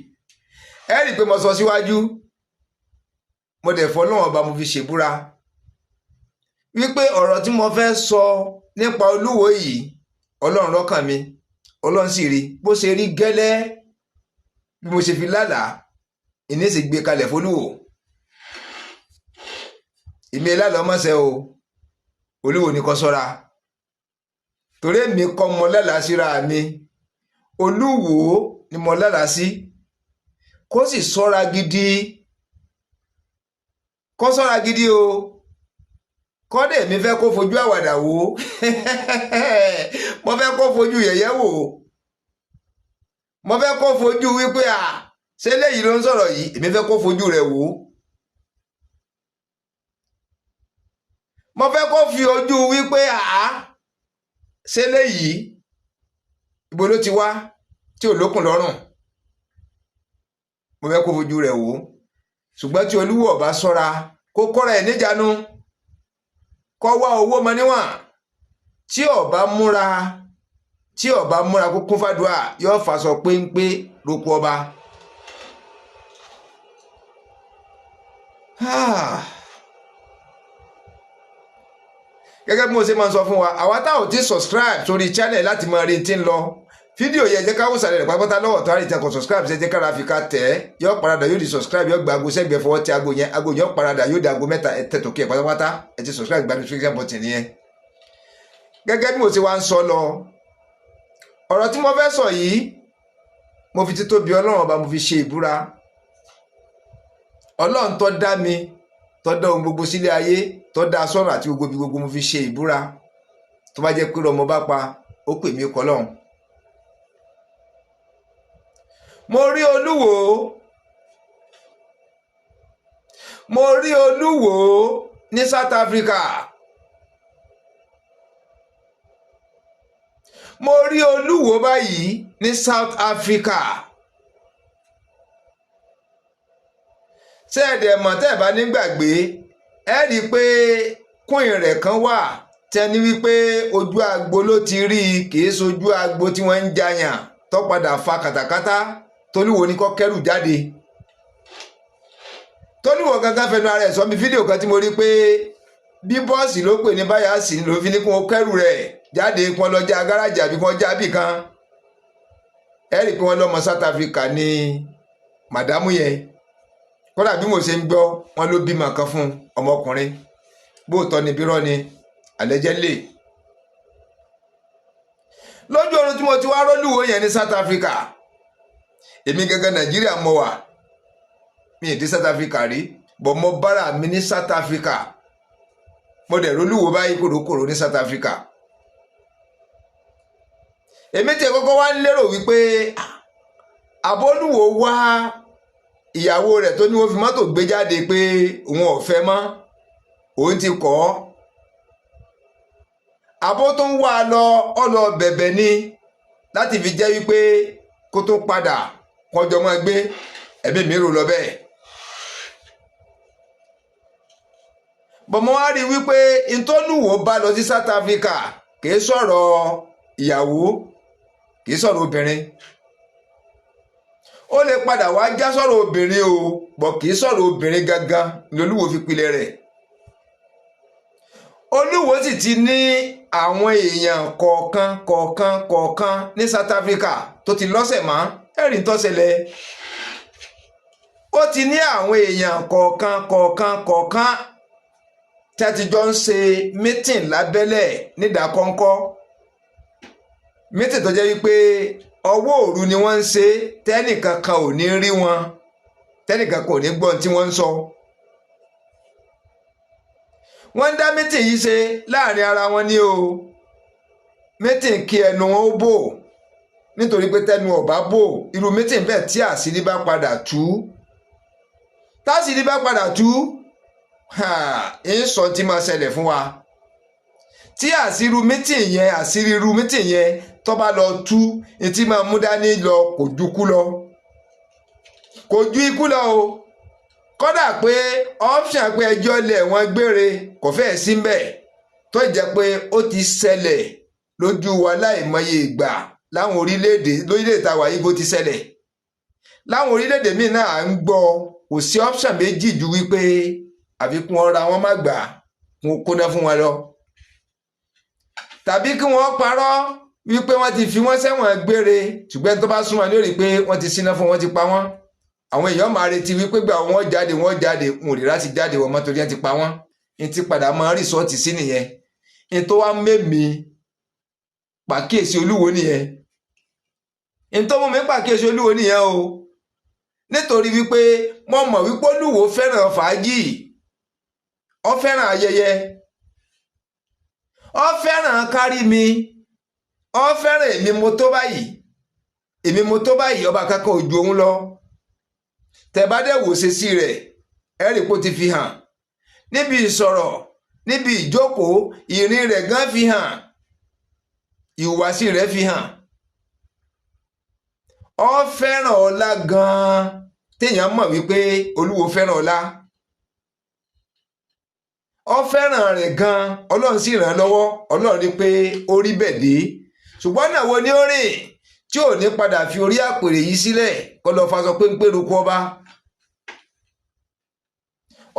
Ẹ rí i pé mo sọ síwájú, mo dẹ̀ fọ́ lọ́wọ́n ọba, mo fi ṣèbúra wípé ọ̀rọ̀ tí mo fẹ́ sọ nípa Olúwo yìí, Ọlọ́run lọ́kàn mi, Ọlọ́run sì rí bó ṣe rí gẹ́lẹ́ bí mo ṣe fi lálàá, ìní sì gbé kalẹ̀ f'Olúwo. Èmi lálàá ọmọọṣẹ́ o, Olúwo ní kó ṣọ́ra, torí èmi kọ́ mọ lálàá síra mi, Olúwo ni mo lálàá sí, kó sì ṣọ́ra gidi, kó ṣọ́ra gidi o. Kọ́dẹ̀ mi fẹ́ kó fojú àwàdà wò ó, mo fẹ́ kó fojú yẹ̀yẹ́ wò ó, mo fẹ́ kó fojú wípé à ṣé léyìí ló ń sọ̀rọ̀ yìí, èmi fẹ́ kó fojú rẹ̀ wò ó, mo fẹ́ kó fi ojú wípé à ṣé léyìí, ibo ló ti wá tí ò lókùn lọ́rùn, mo fẹ́ kó fojú rẹ̀ wò ó. Ṣùgbọ́n tí Olúwo ọba ṣọ́ra, kó kọ́ra ẹ̀ níjànú, kó wá owó mọ níwọ̀n, tí ọba múra, tí ọba múra kó kún fàdúrà, yóò fàṣọ péńpé lóko ọba. Gẹ́gẹ́ bí mo ṣe máa ń sọ fún wa, àwa tá ò ti subscribe sórí channel láti máa rí tí ń lọ fídíò yẹn, jẹ́ ká wò sàlẹ̀ rẹ̀ pátápátá lọ́wọ́ tó àrètí kò subscribe ṣe, jẹ́ kára fi ká tẹ̀ ẹ́, yóò paradà yóò di subscribe, yóò gba aago sẹ́gbẹ̀ẹ́, fọwọ́ tẹ aago yẹn, aago yóò paradà yóò di aago mẹ́ta, ẹ tẹ̀ tókè ẹ̀ pátápátá, ẹ ti subscribe, gba notification button yẹn. Gẹ́gẹ́ bí mo ṣe wá ń sọ lọ, ọ̀rọ̀ tí mo fẹ́ sọ yìí, mo fi títóbi Ọlọ́run ọba, mo fi ṣe ìbúra. Ọlọ́run tó dá mi, tó dá ohun gbogbo sílé ayé, tó dá sọ́run àti gbogbo ibi gbogbo, mo fi ṣe ìbúra. Tó bá jẹ́ pé ọmọ bá pa, ó pè mí kọ́ lọ́hùn. Mo rí Olúwo, mo rí Olúwo ní South Africa, mo rí Olúwo báyìí ní South Africa. Ṣé ẹ dẹ̀ mọ̀, tẹ́ ẹ bá nígbàgbé, ẹ rí i pé kúìn rẹ̀ kan wà tẹni wípé ojú agbo ló ti rí i, kì í sojú agbo tí wọ́n ń jayàn, tó padà fa kàtàkátà tolúwo ní kó kẹ́rù jáde. Tolúwo gangan fẹnu ara ẹ̀ sọ mi fídíò kan tí mo rí pé bí bọ́ọ̀sì ló pè ní báyà sí ló fi ní kí wọ́n kẹ́rù rẹ̀ jáde, kí wọ́n lọ já gáràjì àbí kí wọ́n já bì kan. Ẹ rí i pé wọ́n lọ́mọ South Africa ní màdámù yẹn. Kódà bí mo ṣe ń gbọ́, wọn ló bímọ kan fún ọmọkùnrin, bóòtọ́ ni bírọ́ ni àlẹ́jẹ́ lè. Lójú oorun tí mo ti wá rólùwò yẹn ní South Africa, èmi gangan Nàìjíríà mo wà, mi ì dé South Africa rí, bọ̀ mo bára mi ní South Africa, mo dẹ̀ rólùwò báyìí kòrókòró ní South Africa. Èmi tí kọ́kọ́ wá ń lérò wípé àbólúwo wá ìyàwó rẹ̀ tó ní wọ́n fi mọ́tò gbé jáde pé òun ò fẹ́ mọ́, òun ti kọ̀ ọ́. Àbó tó ń wá lọ ọlọ bẹ̀bẹ̀ ni láti fi jẹ́ wípé kó tó padà kọjọ mọ́ gbé. Ẹ̀mí mi rò lọ bẹ́ẹ̀. Bọ̀mọ́ wá rí wípé ntọ́lùwò bá lọ sí South Africa kìí sọ̀rọ̀ ìyàwó, kìí sọ̀rọ̀ obìnrin. Ó lè padà wá já sọ̀rọ̀ obìnrin o, bọ̀ kìí sọ̀rọ̀ obìnrin gangan ni Olúwo fi pilẹ̀ rẹ̀. Olúwo sì ti ní àwọn èèyàn kọ̀ọ̀kan kọ̀ọ̀kan kọ̀ọ̀kan ní South Africa tó ti lọ́sẹ̀ mọ́ ẹ̀rìn tó ṣẹlẹ̀. Ó ti ní àwọn èèyàn kọ̀ọ̀kan kọ̀ọ̀kan kọ̀ọ̀kan tí a ti jọ ń ṣe mítìn lábẹ́lẹ̀ nídàkọ́ńkọ́, mítìn tó jẹ́ wípé ọwọ́ òru ni wọ́n ń ṣe, tẹ́nìkan kan ò ní rí wọn, tẹ́nìkan kan ò ní gbọ́ tí wọ́n ń sọ. Wọ́n ń dá mítìn yìí ṣe láàrin ara wọn ní o, mítìn kí ẹnu wọn ó bò, nítorí pé tẹnu ọ̀bá bò irú mítìn bẹ́ẹ̀ tí àṣírí bá padà tú, táṣírí bá padà tú, ń sọ tí máa ṣẹlẹ̀ fún wa. Tí àṣírí mítìn yẹn, àṣírí irú mítìn yẹn tó bá lọ tú, ní tí máa mú dání lọ kò ju ikú lọ, kò ju ikú lọ o. Kódà pé option pé ẹjọ́ lẹ̀ wọ́n gbére kò fẹ́ẹ̀ sí mbẹ̀, tó jẹ́ pé ó ti ṣẹlẹ̀ lójú wa láìmọye ìgbà láwọn orílẹ̀-èdè, lórílẹ̀-èdè tá a wà yìí bó ti ṣẹlẹ̀ láwọn orílẹ̀-èdè míì náà à ń gbọ́. Kò sí option méjì ju wípé àfikún ọ̀ra wọn má gbà kún kóná fún wọn lọ, tàbí kí wọ́n parọ́ wípé wọ́n ti fi wọ́n sẹ́wọ̀n gbére, ṣùgbọ́n tó bá súnmọ́ ní ó rí i pé wọ́n ti síná fún wọn, ti pa wọ́n. Àwọn èèyàn máa retí wípé gbà wọ́n jáde, wọ́n jáde, wọn ò lè láti jáde wọ́n mọ́ torí wọ́n ti pa wọ́n. Ní ti padà máa rìsọ́ọ̀tì sí nìyẹn. Ní tó wá mẹ́mi pàkíyèsí Olúwo nìyẹn. Ní tó mú mi pàkíyèsí Olúwo nìyẹn o, nítorí wípé mo mọ̀ wípé Olúwo fẹ́ràn fàájì, ó fẹ́ràn ayẹyẹ, ó fẹ́ràn kárí mi, ó fẹ́ràn èmi mo tó báyìí, èmi mo tó báyìí, ọba kankan ò ju òun lọ. Tẹ́ bá dẹ̀ wò ṣe sí rẹ̀, ẹ rí kó ti fi hàn níbi ìsọ̀rọ̀, níbi ìjókòó, ìrìn rẹ̀ gan fi hàn, ìhùwàsí rẹ̀ fi hàn. Ó fẹ́ràn ọlá gan-an, téèyàn mọ̀ wípé Olúwo fẹ́ràn ọlá, ó fẹ́ràn rẹ̀ gan-an. Ọlọ́run sì ràn án lọ́wọ́, Ọlọ́run rí pé ó rí bẹ̀ dé. Ṣùgbọ́n náà wo ni ó rìn tí ò ní padà fi orí àpèrè yìí sílẹ̀ kó lọ faṣọ péńpé roko ọba?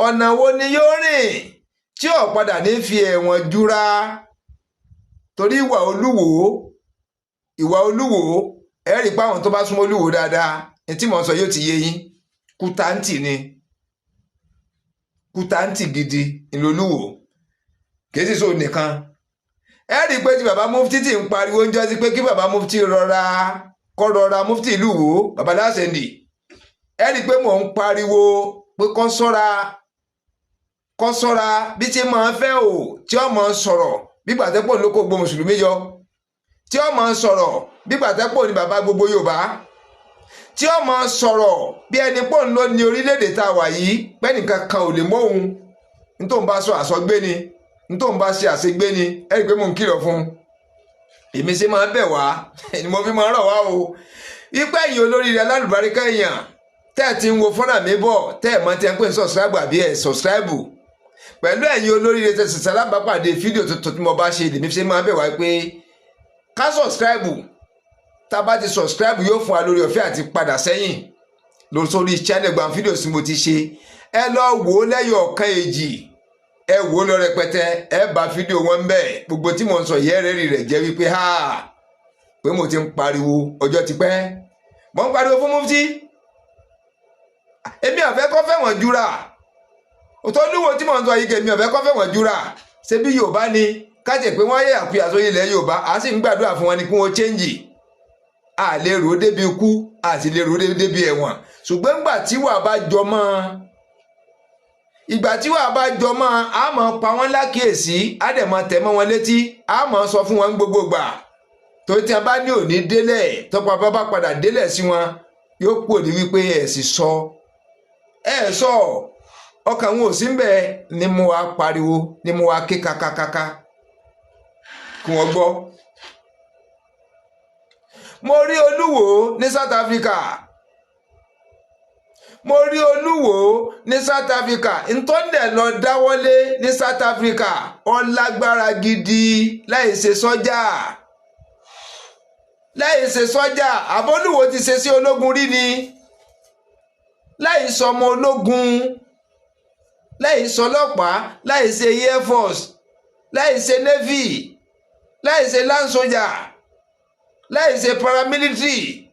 Ọ̀nà wo ni yóò rìn tí ò padà ní fi ẹ̀wọ̀n jura? Torí ìwà Olúwo, ìwà Olúwo, ẹ rí i pé àwọn tó bá súnmọ́ Olúwo dáadáa, ní tí mò ń sọ yóò ti yé yín. Kútáǹtì ni, kútáǹtì gidi ńlọlúwo, kì í sì sọ nìkan. Ẹ rí i pé tí bàbá mufti ti ń pariwo ń jọ́sí pé kí bàbá mufti rọra, kọ́ rọra, mufti ìlú Ìwó, bàbá Lásẹ̀ndì, ẹ rí i pé mò ń pariwo pé kó ṣọ́ra, kó ṣọ́ra bí tí máa fẹ́ o, tí ó máa sọ̀rọ̀ bí gbàtẹ́pọ̀ ló kó gbogbo mùsùlùmí yọ, tí ó máa sọ̀rọ̀ bí gbàtẹ́pọ̀ ní bàbá gbogbo Yorùbá, tí ó máa sọ̀rọ̀ bí ẹni pọ̀ ń lọ ní orílẹ̀-èdè tá a wà yìí, pẹ́nìkan kan ò lè mọ́ òun, nítorí bá sọ àsọgbé ni, nítorí bá ṣe àṣegbé ni. Ẹ rí i pé mò ń kìlọ̀ fún un. Èmi ṣe máa ń bẹ̀ wá ni mo fi máa ń rọ̀ wá o, wípé ẹ̀yin olóríire alálùbáríkà èèyàn tẹ́ ẹ̀ ti ń wo fọ́nà mi bọ̀, tẹ́ ẹ̀ mọ́ tí ẹ ń pè ní subscribe àbí ẹ̀ subscribe, pẹ̀lú ẹ̀yin olóríire tẹ́ ṣẹ̀ṣẹ̀ alábàápàdé fídíò tuntun tí mo bá ṣe, lèmi ṣe máa ń bẹ̀ wá pé ká subscribe. Tá a bá ti subscribe, yóò fún wa lórí ọ̀fẹ́ àti padà sẹ́yìn lórí sórí channel gba fídíò tí mo ti ṣe. Ẹ lọ wò ó lẹ́yọ̀ ọ̀kan èjì, ẹ wò ó lọ rẹpẹtẹ, ẹ bá fídíò wọn bẹ́ẹ̀. Gbogbo tí mo ń sọ yẹ́ rẹ́rì rẹ̀ jẹ́ wípé ha pé mo ti ń pariwo ọjọ́ ti pẹ́, mo ń pariwo fún mufti. Èmi ò fẹ́ kó fẹ̀wọ̀n jura òtọ́ olúwo tí mò ń sọ yìí, kèmi ò fẹ́ kó fẹ̀wọ̀n jura. Ṣé bí Yorùbá ni kájẹ pé wọ́n yẹ àkúyà sórí ilẹ̀ Yorùbá, à sì ń gbàdúrà fún wọn ni kí wọ́n change. A lè rò ó débi ikú, a sì lè rò ó débi ẹ̀wọ̀n, ṣùgbọ́n ìgbà tí wà bá jọ mọ́, ìgbà tí wà bá jọ mọ́, a máa pa wọ́n lákìyèsí, a dẹ̀ máa tẹ̀ mọ́ wọn létí, a máa sọ fún wọn gbogbo gbà. Tó tí a bá ní òní délẹ̀, tọ́pọ̀ bá bá padà délẹ̀ sí wọn, yóò pò ní wípé ẹ̀ sì sọ, ẹ̀ sọ ọkàn wọn ò sí mbẹ. Ni mo wá pariwo, ni mo wá ké kakakaka kí wọ́n gbọ́. Mo rí Olúwo ní South Africa, mo rí Olúwo ní South Africa. Ntọ́ndẹ̀ lọ dáwọ́lé ní South Africa, ó lágbára gidi láì ṣe sọ́jà, láì ṣe sọ́jà. Àbólúwo ti ṣe sí ológun rí ni, láì sọmọ ológun, láì sọlọ́pàá, láì ṣe air force, láì ṣe navy, láì ṣe land soldier, láì ṣe paramilitary.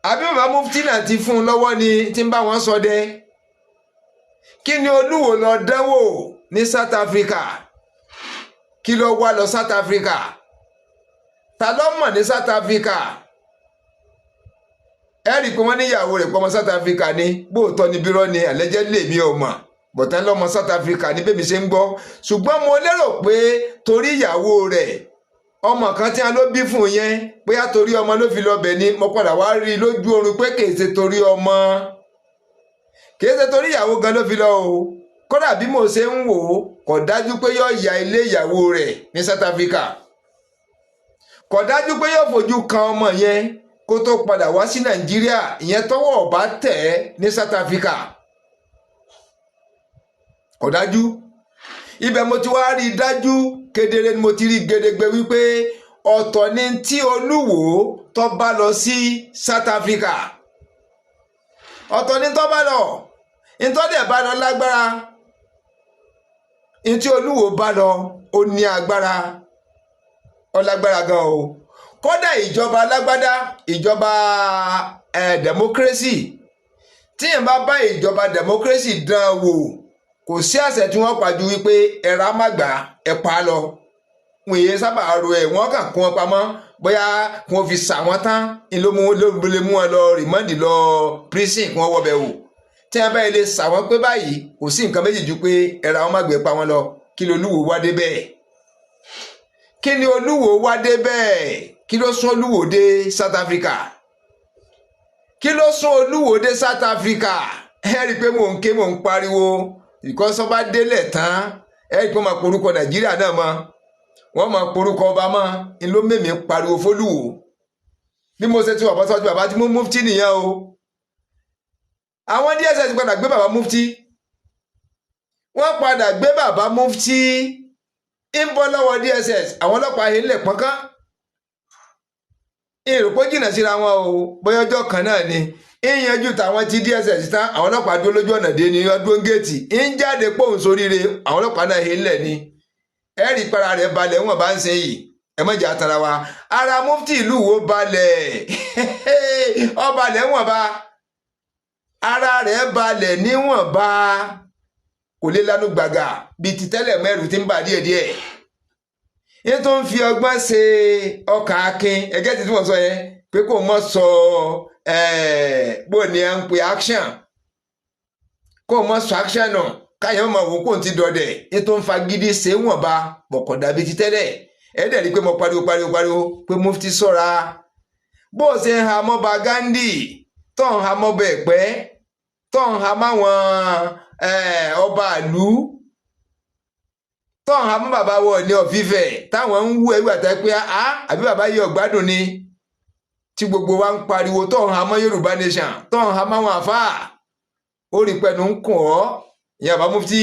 Àbí bàbá mufti náà ti fún un lọ́wọ́ ni tí ń bá wọn ṣọdẹ? Kí ni Olúwo lọ dánwò ní South Africa? Kí ló wá lọ South Africa? Ta ló mọ̀ ní South Africa? Ẹ rí i pé wọ́n níyàwó rẹ̀ pọ́mọ South Africa ni. Bóòtọ́ ni bírọ́ ni àlẹ́jẹ́ lè mi ò mọ̀ bọ̀tán lọ́mọ South Africa ní bẹ́ẹ̀ mi ṣe ń gbọ́. Ṣùgbọ́n mo lérò pé torí ìyàwó rẹ̀, ọmọ kan tí a ló bí fún yẹn, bóyá torí ọmọ ló fi lọ bẹ̀ ni. Mo padà wá rí i lójú oorun pé kìí ṣe torí ọmọ, kìí ṣe torí ìyàwó gan ló fi lọ o. Kódà bí mo ṣe ń wò ó, kò dájú pé yóò ya ilé ìyàwó rẹ̀ ní South Africa, kò dájú pé yóò fojú kan ọmọ yẹn kó tó padà wá sí Nàìjíríà. Ìyẹn tọ́wọ́ ọba tẹ̀ ẹ́ ní South Africa, kò dájú. Ibẹ̀ mo ti wá rí i dájú kedere ni mo ti rí gedegbe wípé ọ̀tọ̀ ni tí Olúwo tó bá lọ sí South Africa, ọ̀tọ̀ ni tó bá lọ. Ntọ́dẹ̀ bá lọ lágbára. Ntí Olúwo bá lọ, ó ní agbára, ó lágbára gan o. Kódà ìjọba alágbádá, ìjọba democracy, tíyẹn bá bá ìjọba democracy dán wò, kò sí àṣẹ tí wọ́n pa ju wípé ẹ̀rá má gbà ẹ̀ pa á lọ. Wọn èyí sábà ro ẹ̀, wọ́n kàn kó wọn pamọ́, bóyá kí wọ́n fi sà wọ́n tán ló mú ló lè mú wọn lọ remand, lọ prison, kí wọ́n wọbẹ̀ wò. Tí wọ́n bá lè sà wọ́n pé báyìí, kò sí nǹkan méjì ju pé ẹ̀rá wọn má gbé pa wọn lọ. Kí ló Olúwo wá dé bẹ́ẹ̀? Kí ni Olúwo wá dé bẹ́ẹ̀? Kí ló sún Olúwo dé South Africa? Kí ló sún Olúwo dé South Africa? Ẹ rí i pé mò ń ké, mò ń pariwo ìkọ́sọ́ bá délẹ̀ tán, ẹ rí i pé wọ́n máa porúkọ Nàìjíríà náà mọ́, wọ́n máa porúkọ ọba mọ́. Ń ló mèmí pariwo fólúwo bí mo ṣe ti wà bọ́sọ́jú bàbá tí mo mufti nìyẹn o. Àwọn DSS padà gbé bàbá mufti, wọ́n padà gbé bàbá mufti, ń bọ́ lọ́wọ́ DSS. Àwọn ọlọ́pàá yìí ń lẹ̀ pọ́nkán ìròpó jìnnà síra wọn o, bóyá ọjọ́ kan náà ni ìyanjú tàwọn ti DSS tán. Àwọn ọlọ́pàá dúró lójú ọ̀nà dé ní ọdún géètì, ń jáde pòun sóríire. Àwọn ọlọ́pàá náà ń lẹ̀ ni ẹ̀rí para rẹ̀ balẹ̀. Wọn bá ń ṣe yìí, ẹ má jẹ́ àtàrà wa. Ara mufti ìlú wo balẹ̀? Ọ balẹ̀ wọ̀n ba, ara rẹ̀ balẹ̀ níwọ̀nba, kò lè lánú gbàgà bíi ti tẹ́lẹ̀. Mẹ́rù ti ń bà díẹ̀díẹ̀, yín tó ń fi ọgbọ́n ṣe ọkàn akin ẹgẹ́ tí wọ́n sọ yẹn pé kò mọ̀ sọ bó ni à ń pè action, kó mọ̀ sọ action náà, káyọ̀ mọ̀ wò kó n ti dọ̀dẹ̀. Yín tó ń fagídí ṣe wọ̀nba bọ̀kọ̀ dàbí ti tẹ́lẹ̀. Ẹ dẹ̀ rí i pé mo pariwo, pariwo, pariwo pé mufti sọ́ra bó o ṣe ń ha mọ́ba Gandhi, tó ń ha mọ́ba Ẹ̀pẹ́, tó ń ha máwọn ọba ìlú, tó ń ha mọ́ bàbá wọ ní ọ̀fífẹ́ táwọn ń wú ẹgbẹ́ àtẹ pé a àbí bàbá yìí ọ̀gbádùn ni, tí gbogbo wa ń pariwo, tó ń ha mọ́ Yorùbá nation, tó ń ha máwọn àfáà, ó rí pẹ̀lú ń kùn ọ́. Ìyá bàbá mufti,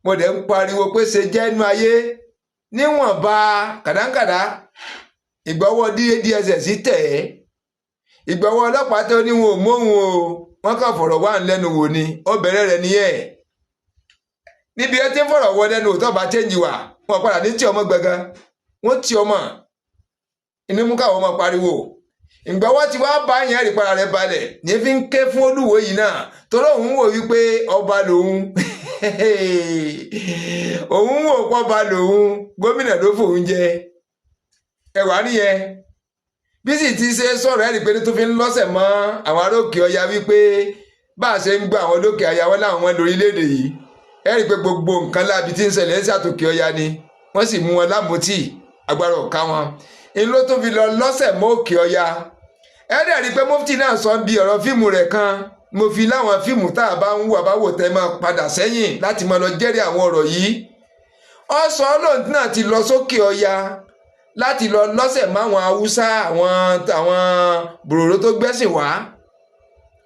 mo dẹ̀ ń pariwo pé ṣe jẹ́nu ayé níwọ̀nba kàdánkàdá. Ìgbọ́wọ́ DSS tẹ̀ ẹ́, ìgbọ́wọ́ ọlọ́pàá tó ní wọn ò móhun o, wọ́n kàn fọ̀rọ̀ wá ń lẹ́nu wò ni. Ó bẹ̀rẹ̀ rẹ̀ nìyẹn níbi ẹ ti ń fọ̀rọ̀ wọ lẹ́nu òótọ́ bá change wà, wọn padà ní tí ọmọ gbẹ̀gàn wọ́n tí ọmọ inú mú káwọn ọmọ pariwo. Ìgbọ́wọ́ tí wàá bá yẹn rí para rẹ̀ balẹ̀ ní fi ń ké fún Olúwo yìí náà, torí òun wò wípé ọba lòun, òun wò pọ́ba lòun, gómìnà ló fòun jẹ ẹwà nìyẹn. Bí sì ti ṣe sọ̀rọ̀, ẹ̀rí pé tó fi ń lọ́sẹ̀ mọ́ àwọn aróòkè ọya wípé bá a ṣe ń gbọ́ àwọn olókè ọya wọn láwọn wọn lórílẹ̀‐èdè yìí, ẹ̀rí pé gbogbo nǹkan láabi tí ń ṣẹlẹ̀ ń ṣàtòkè ọya ni wọ́n sì mú wọn lámùtì, agbára ọ̀ka wọn. Ń ló tún fi lọ lọ́sẹ̀ mọ́ Òkè Ọya. Ẹ dẹ̀ rí i pé mufti náà sọ bí ọ̀rọ̀ fíìmù rẹ̀ kan. Mo fi láwọn fíìmù tá a bá ń wò àbáwò tẹ́ máa padà sẹ́yìn láti máa lọ jẹ́rìí àwọn ọ̀rọ̀ yìí. Ó sọ lóun náà ti lọ sókè Ọya láti lọ lọ́sẹ̀ máwọn Haúsá, àwọn bòròró tó gbẹ́sìn wá.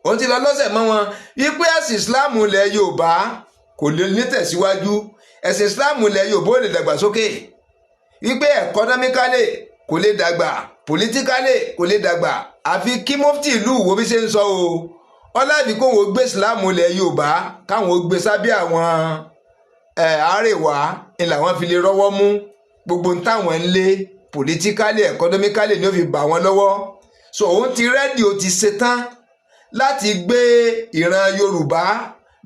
Òun ti lọ lọ́sẹ̀ mọ́ wọn wípé ẹ̀sìn Islam ilẹ̀ Yorùbá kò lè nítẹ̀síwájú, ẹ̀sìn Islam ilẹ̀ Yorùbá ò lè dàgbàsókè, wípé economically kò lè dàgbà, politically kò lè dàgbà, àfi kí mufti ìlú Ìwó bí ṣe ń sọ o ọlábì kóun ó gbé Islam ilẹ̀ Yorùbá, káwọn ó gbé sábẹ́ àwọn àárẹ̀wá ni làwọn fi lè rọ́wọ́ mú gbogbo ń táwọn ń lé politically, economically ni ó fi bà wọ́n lọ́wọ́. So òun ti ready, ó ti ṣetán láti gbé ìran Yorùbá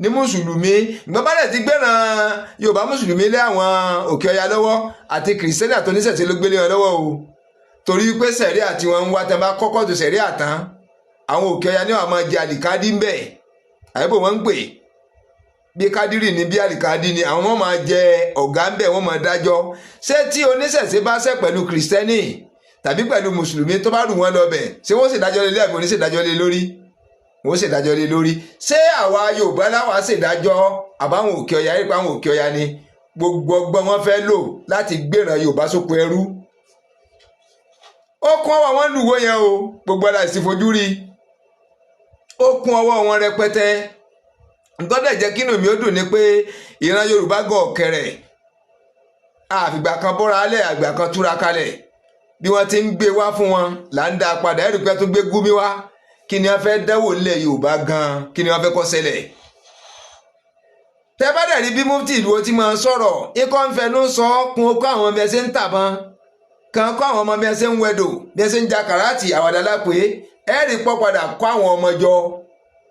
ní mùsùlùmí. Ìgbọ́n bá dẹ̀ ti gbéran Yorùbá mùsùlùmí lé àwọn Òkè Ọya lọ́wọ́, àti Kìrìsìtẹ́nì àti oníṣẹ̀ṣe ló gbélé wọn lọ́wọ́ o, torí pé sẹ̀ríà tí wọ́n ń wá, tẹ́ bá kọ́kọ́ tó sẹ̀ríà tán, àwọn Òkè Ọya ní wàá máa jẹ àlìkádì ń bẹ̀. Àyẹ̀bò wọ́n ń pè bí kádírì ní bí àlìkádì ni àwọn máa jẹ ọ̀gá ń bẹ̀, wọ́n máa dájọ́. Ṣé tí oníṣẹ̀ṣe bá ṣẹ̀ pẹ̀lú Kìrìsìtẹ́nì tàbí pẹ̀lú mùsùlùmí, tó bá rù wọ́n lọ bẹ̀, ṣé wọ́n sì dájọ́ lé lé àbí oníṣèdájọ́ lé lórí? Wọ́n ṣèdájọ́ lé lórí. Ṣé àwa Yorùbá láwa ṣèdájọ́ àbáwọn Òkè Ọya? Rí pé àwọn Òkè Ọya ni gbogbo ọgbọ́n wọn fẹ́ lò láti gbéran Yorùbá sóko ẹrú. Ó kún ọwọ́ wọn lùwọ́ yẹn o, gbogbo ara sì fojú rí, ó kún ọwọ́ wọn rẹpẹtẹ. Ntọ́dẹ̀ jẹ́ kínú mi ó dùn ni pé ìran Yorùbá gan ọ̀kẹ́rẹ̀ àfìgbà kan bọ́ra alẹ́ àgbà kan túra kalẹ̀. Bí wọ́n ti ń gbé wá fún wọn là ń dá a padà. Ẹ̀rù pé tó gbé Gúmi wá, kí ni wọ́n fẹ́ dẹ́wò nílẹ̀ Yorùbá gan? Kí ni wọ́n fẹ́ kó ṣẹlẹ̀? Tẹ́ bá dẹ̀ rí bí mufti ìlú ti máa ń sọ̀rọ̀, ikọ̀ ń fẹnu sọ kún ó kọ́ àwọn bí ẹ ṣe ń tàbọn kan, kọ́ àwọn ọmọ bí ẹ ṣe ń wẹ̀dò, bí ẹ ṣe ń ja kàràtì àwàdà lápè. Ẹ̀rí pọ̀ padà kọ́ àwọn ọmọ jọ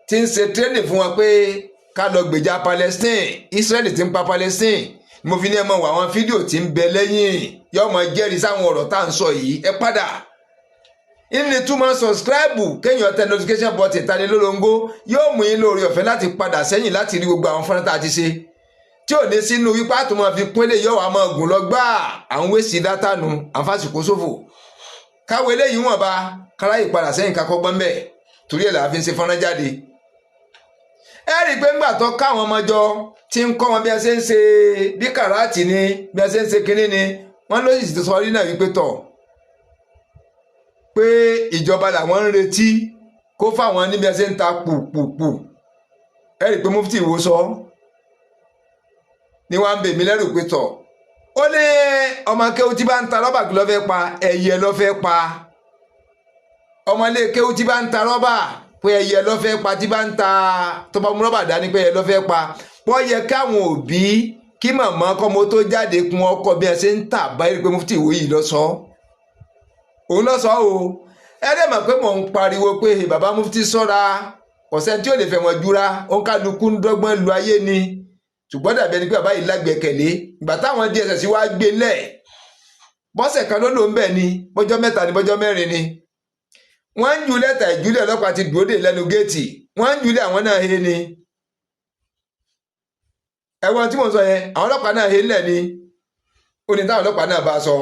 tí ń ṣe training fún wọn pé ká lọ gbèjà Palestine, Israel ti ń pa Palestine. Mo fi ní ẹ mọ̀ wọ àwọn fídíò tí ń bẹ lẹ́yìn, yóò mọ jẹ́rìí sáwọn ọ̀rọ̀ tá à ń sọ yìí. Ẹ padà ìní túmọ̀ subscribe, kéèyàn tẹ notification button tani lólongo, yóò mú yín lórí ọ̀fẹ́ láti padà sẹ́yìn láti rí gbogbo àwọn fọ́nrán tá a ti ṣe, tí ò ní sínú wípé àtúmọ̀ fi kún eléyìí, yóò wá máa gùn lọ gbáà. Àwọn wéṣì dátà nu àǹfààsìkò ṣòfò. Káwé eléyìí wọ̀n bá káráyè padà sẹ́yìn kakọ́gbọ́n bẹ́ẹ̀, torí ẹ̀ làá fi ń ṣe fọ́nrán jáde. Ẹ rí i pé ńgbà tó káwọn ọmọ jọ tí ń kọ́ wọn bí ẹ ṣe ń ṣe bí kàràtì ni, bí ẹ ṣe ń ṣe kinní ni, wọ́n ló sì ti sọ rí náà wípé tọ̀ pé ìjọba làwọn ń retí kó fáwọn níbi ẹ ṣe ń ta pùpùpù. Ẹ rí i pé mufti Ìwó sọ ní wàá ń bèmí lẹ́rù pé tọ̀, ó ní ọmọ kéwú tí bá ń ta rọ́bà, kí ló fẹ́ pa? Ẹyẹ ló fẹ́ pa. Ọmọlé kéwú tí bá ń ta rọ́bà, pé ẹyẹ ló fẹ́ pa, tí bá ń ta, tó bá mú rọ́bà dání, pé ẹyẹ ló fẹ́ pa. Wọ́n yẹ káwọn òbí kí màmá kọ́mọ tó jáde kun ọkọ bí ẹ ṣe ń tà báyìí, pé mufti Ìwó yìí lọ sọ, òun lọ sọ o. Ẹ dẹ̀ mọ̀ pé mò ń pariwo pé bàbá mufti sọ́ra, ọ̀sẹ̀ tí ò lè fẹ̀wọ̀n jura, òǹkàlùkù ń dọ́gbọ́n lu ayé ni. Ṣùgbọ́n dàbí ẹni pé bàbá yìí lágbẹ̀kẹ̀lé. Ìgbà táwọn DSS wá gbé lẹ̀, bọ́sẹ̀ kan ló lò ń bẹ̀ ni, bọ́jọ́ 3 ni, bọ́jọ́ 4 ni. Wọ́n ń ju lẹ́tà ìjúlẹ̀, ọlọ́pàá ti dúró dè lẹ́nu géètì, wọ́n ń júlẹ̀, àwọn náà he ni. Ẹ̀wọ̀n tí mò ń sọ yẹn, àwọn ọlọ́pàá náà he ńlẹ̀ ni. Ó ní táwọn ọlọ́pàá náà bá sọ.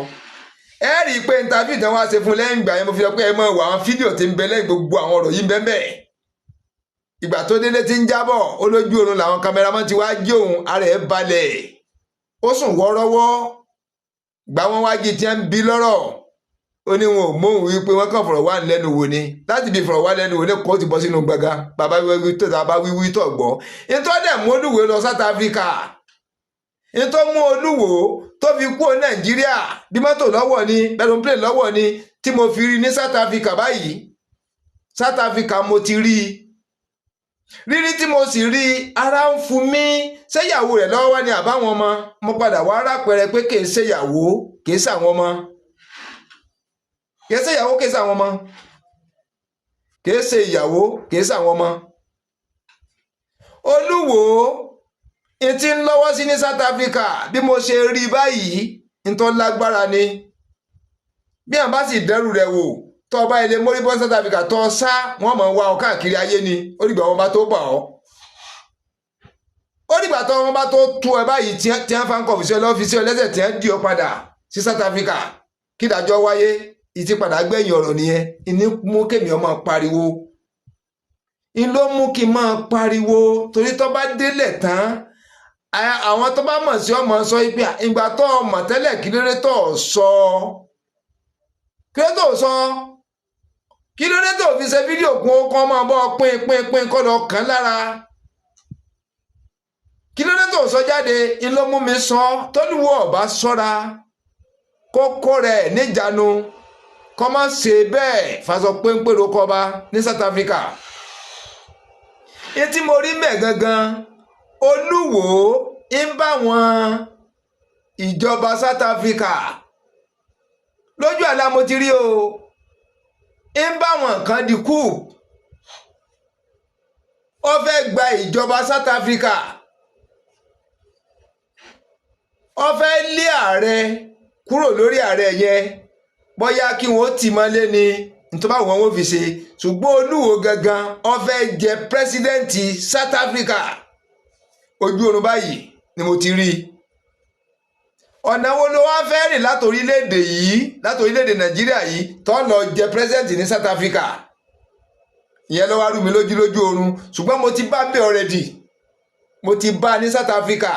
Ẹ rí i pé interview tí wọ́n wá ṣe fún lẹ́yìn ìgbà yẹn, mo fi sọ pé ẹ mọ̀ wọ àwọn fídíò tí ń bẹ lẹ́yìn gbogbo àwọn ọ̀rọ̀ yìí ń bẹ bẹ́ẹ̀. Ìgbà tó délé tí ń jábọ̀, ó lójú oorun làwọn cameraman ti wá jí òun, ara ẹ̀ balẹ̀, ó sùn wọ́ọ́rọ́wọ́. Gbà wọ́n wá jí tí ń bí lọ́rọ̀, ó ní wọn ò móhùn, wípé wọ́n kàn fọ̀rọ̀ wá lẹ́nu wò ni. Láti bí fọ̀rọ̀ wá lẹ́nu wò ní kó ti bọ́ sínú gbàgà. Bàbá wíwí tó bá wíwí tó gbọ́ nítorí dẹ̀ mú Olúwo lọ South Africa, nítorí mú Olúwo tó fi kúrò Nàìjíríà, bí mọ́tò lọ́wọ́ ni, aeroplane lọ́wọ́ ni, tí mo fi rí ní South Africa báyìí. South Africa mo ti rí i. Rírí tí mo sì rí, ara ń fún mi. Ṣéyàwó rẹ̀ lọ́wọ́ wá ní àbáwọn ọmọ? Mo padà wá rápẹrẹ pé kì í ṣèyàwó, kì í ṣàwọn ọmọ, kì í ṣèyàwó, kì í ṣàwọn ọmọ, kì í ṣe ìyàwó, kì í ṣàwọn ọmọ. Olúwo ti ń lọ́wọ́ sí ní South Africa, bí mo ṣe rí báyìí, ntọ́ lágbára ni. Bí àwọn bá sì dẹ́rù rẹ̀ wò, tọ́ ọba ilé mórí bọ́ South Africa, tọ́ sá, wọ́n mọ̀ wá ọ káàkiri ayé ni. Ó dìgbà wọn bá tó bà ọ́, ó dìgbà tó wọn bá tó tú ẹ báyìí, tí wọ́n fa ń kọ̀ fi sí ọ lọ́fíìsì ọ lẹ́sẹ̀, tí wọ́n dì ọ padà sí South Africa, kí ìdájọ́ wáyé. Ìtìpadà gbẹ̀yìn ọ̀rọ̀ nìyẹn. Ìní mú kémi ọmọ pariwo, ń ló mú kí n máa pariwo, torí tó bá délẹ̀ tán, àwọn tó bá mọ̀ sí ọmọ sọ pé ìgbà tó mọ̀ tẹ́lẹ̀, kí ló dé tó sọ? Kí ló tó sọ? Kí ló dé tó fi ṣe fídíò kún ó kọ́ máa bọ́ pín pín pín kọ́ lọ kàn lára? Kí ló dé tó sọ jáde? Ń ló mú mi sọ. Tólúwọ̀ ọ̀bá sọ́ra kókó rẹ̀ níjànú, kọ́ má ṣe bẹ́ẹ̀ fàṣọ péńpé rokọba ní South Africa. Etí mo rí mẹ́ gangan, Olúwo ń bá wọn ìjọba South Africa, lójú àlá mo ti rí o, ń bá wọn kan di coup. Ó fẹ́ gba ìjọba South Africa, ó fẹ́ lé ààrẹ kúrò lórí ààrẹ yẹn, bóyá kí wọ́n tì mọ́lé ni, nítorí báwọn wọn fi ṣe. Ṣùgbọ́n Olúwo gangan, ó fẹ́ jẹ president South Africa. Ojú oorun báyìí ni mo ti rí i. Ọ̀nà wo ló wá fẹ́ rìn láti orílẹ̀-èdè yìí, láti orílẹ̀-èdè Nàìjíríà yìí, tó lọ jẹ president ní South Africa? Ìyẹn ló wá rú mi lójú lójú oorun. Ṣùgbọ́n mo ti bá bẹ́ẹ̀ already, mo ti bá ní South Africa.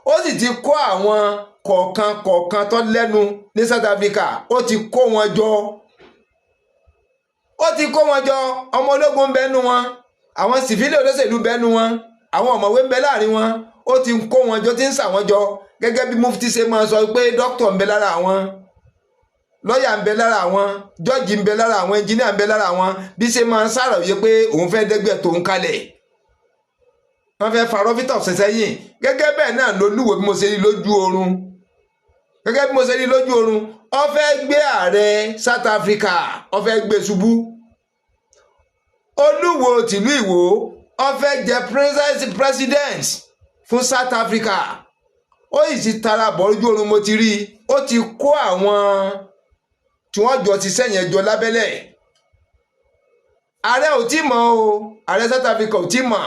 Ó sì ti kó àwọn kọ̀ọ̀kan kọ̀ọ̀kan tó lẹ́nu ní South Africa, ó ti kó wọn jọ, ó ti kó wọn jọ. Ọmọ ológun ń bẹ nú wọn, àwọn civil olóṣèlú ń bẹ nú wọn, àwọn ọ̀mọ̀wé ń bẹ láàrin wọn. Ó ti kó wọn jọ, tí ń sà wọn jọ, gẹ́gẹ́ bí mufti ṣe máa sọ pé dókítà ń bẹ lára àwọn, lọ́ọ̀yà ń bẹ lára àwọn, jọ́ọ̀jì ń bẹ lára àwọn, ẹnjìníà ń bẹ lára àwọn. Bí ṣe máa ń ṣàròyé pé òun fẹ́ dẹ́gbẹ́ tòun kalẹ̀, wọ́n fẹ́ fa rọ́fítọ̀ sẹ́sẹ́yìn. Gẹ́gẹ́ bẹ́ẹ̀ náà lolúwo, bí mo ṣe rí lójú oorun, gẹ́gẹ́ bí mo ṣe rí lójú oorun, ó fẹ́ gbé ààrẹ South Africa, ó fẹ́ gbé ṣubú. Olúwo tìlú Ìwó, ó fẹ́ jẹ president fún South Africa. Ó sì ti tara bọ̀. Lójú oorun mo ti rí i, ó ti kó àwọn tí wọ́n jọ ti sẹ́yìn ẹjọ́ lábẹ́lẹ̀. Ààrẹ ò tí mọ̀ o, ààrẹ South Africa ò tí mọ̀,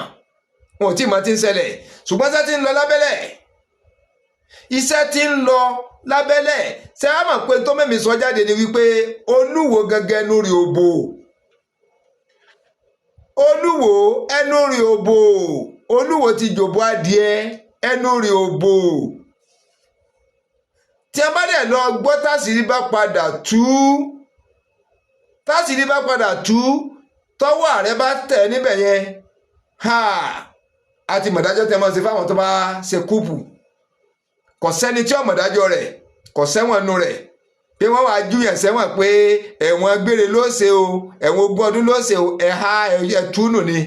wọn ò tí mọ̀ tí ń ṣẹlẹ̀. Ṣùgbọ́n iṣẹ́ tí ń lọ lábẹ́lẹ̀, iṣẹ́ tí ń lọ lábẹ́lẹ̀, ṣé a mọ̀ pé tó mẹ́mi sọ jáde ni wípé Olúwo gangan ẹnu rí òbò, Olúwo ẹnu rí òbò, Olúwo ti jòbó adìẹ, ẹnu rí òbò. Tí a bá dẹ̀ lọ gbọ́, tásìrí bá padà tú, tásìrí bá padà tú, tọ́wọ́ ààrẹ bá tẹ̀ níbẹ̀ yẹn, ha, àti mọ̀dájọ́ tẹ́ mọ́ sí fáwọn tó bá ṣe coup. Kò sẹ́ni tí ọ̀mọ̀dájọ́ rẹ̀ kò sẹ́wọ̀n nu rẹ̀ pé wọ́n wàá júyàn sẹ́wọ̀n, pé ẹ̀wọ̀n gbére ló ṣe o, ẹ̀wọ̀n 20 ọdún ló ṣe o, ẹ̀ha ẹ̀túnù ni.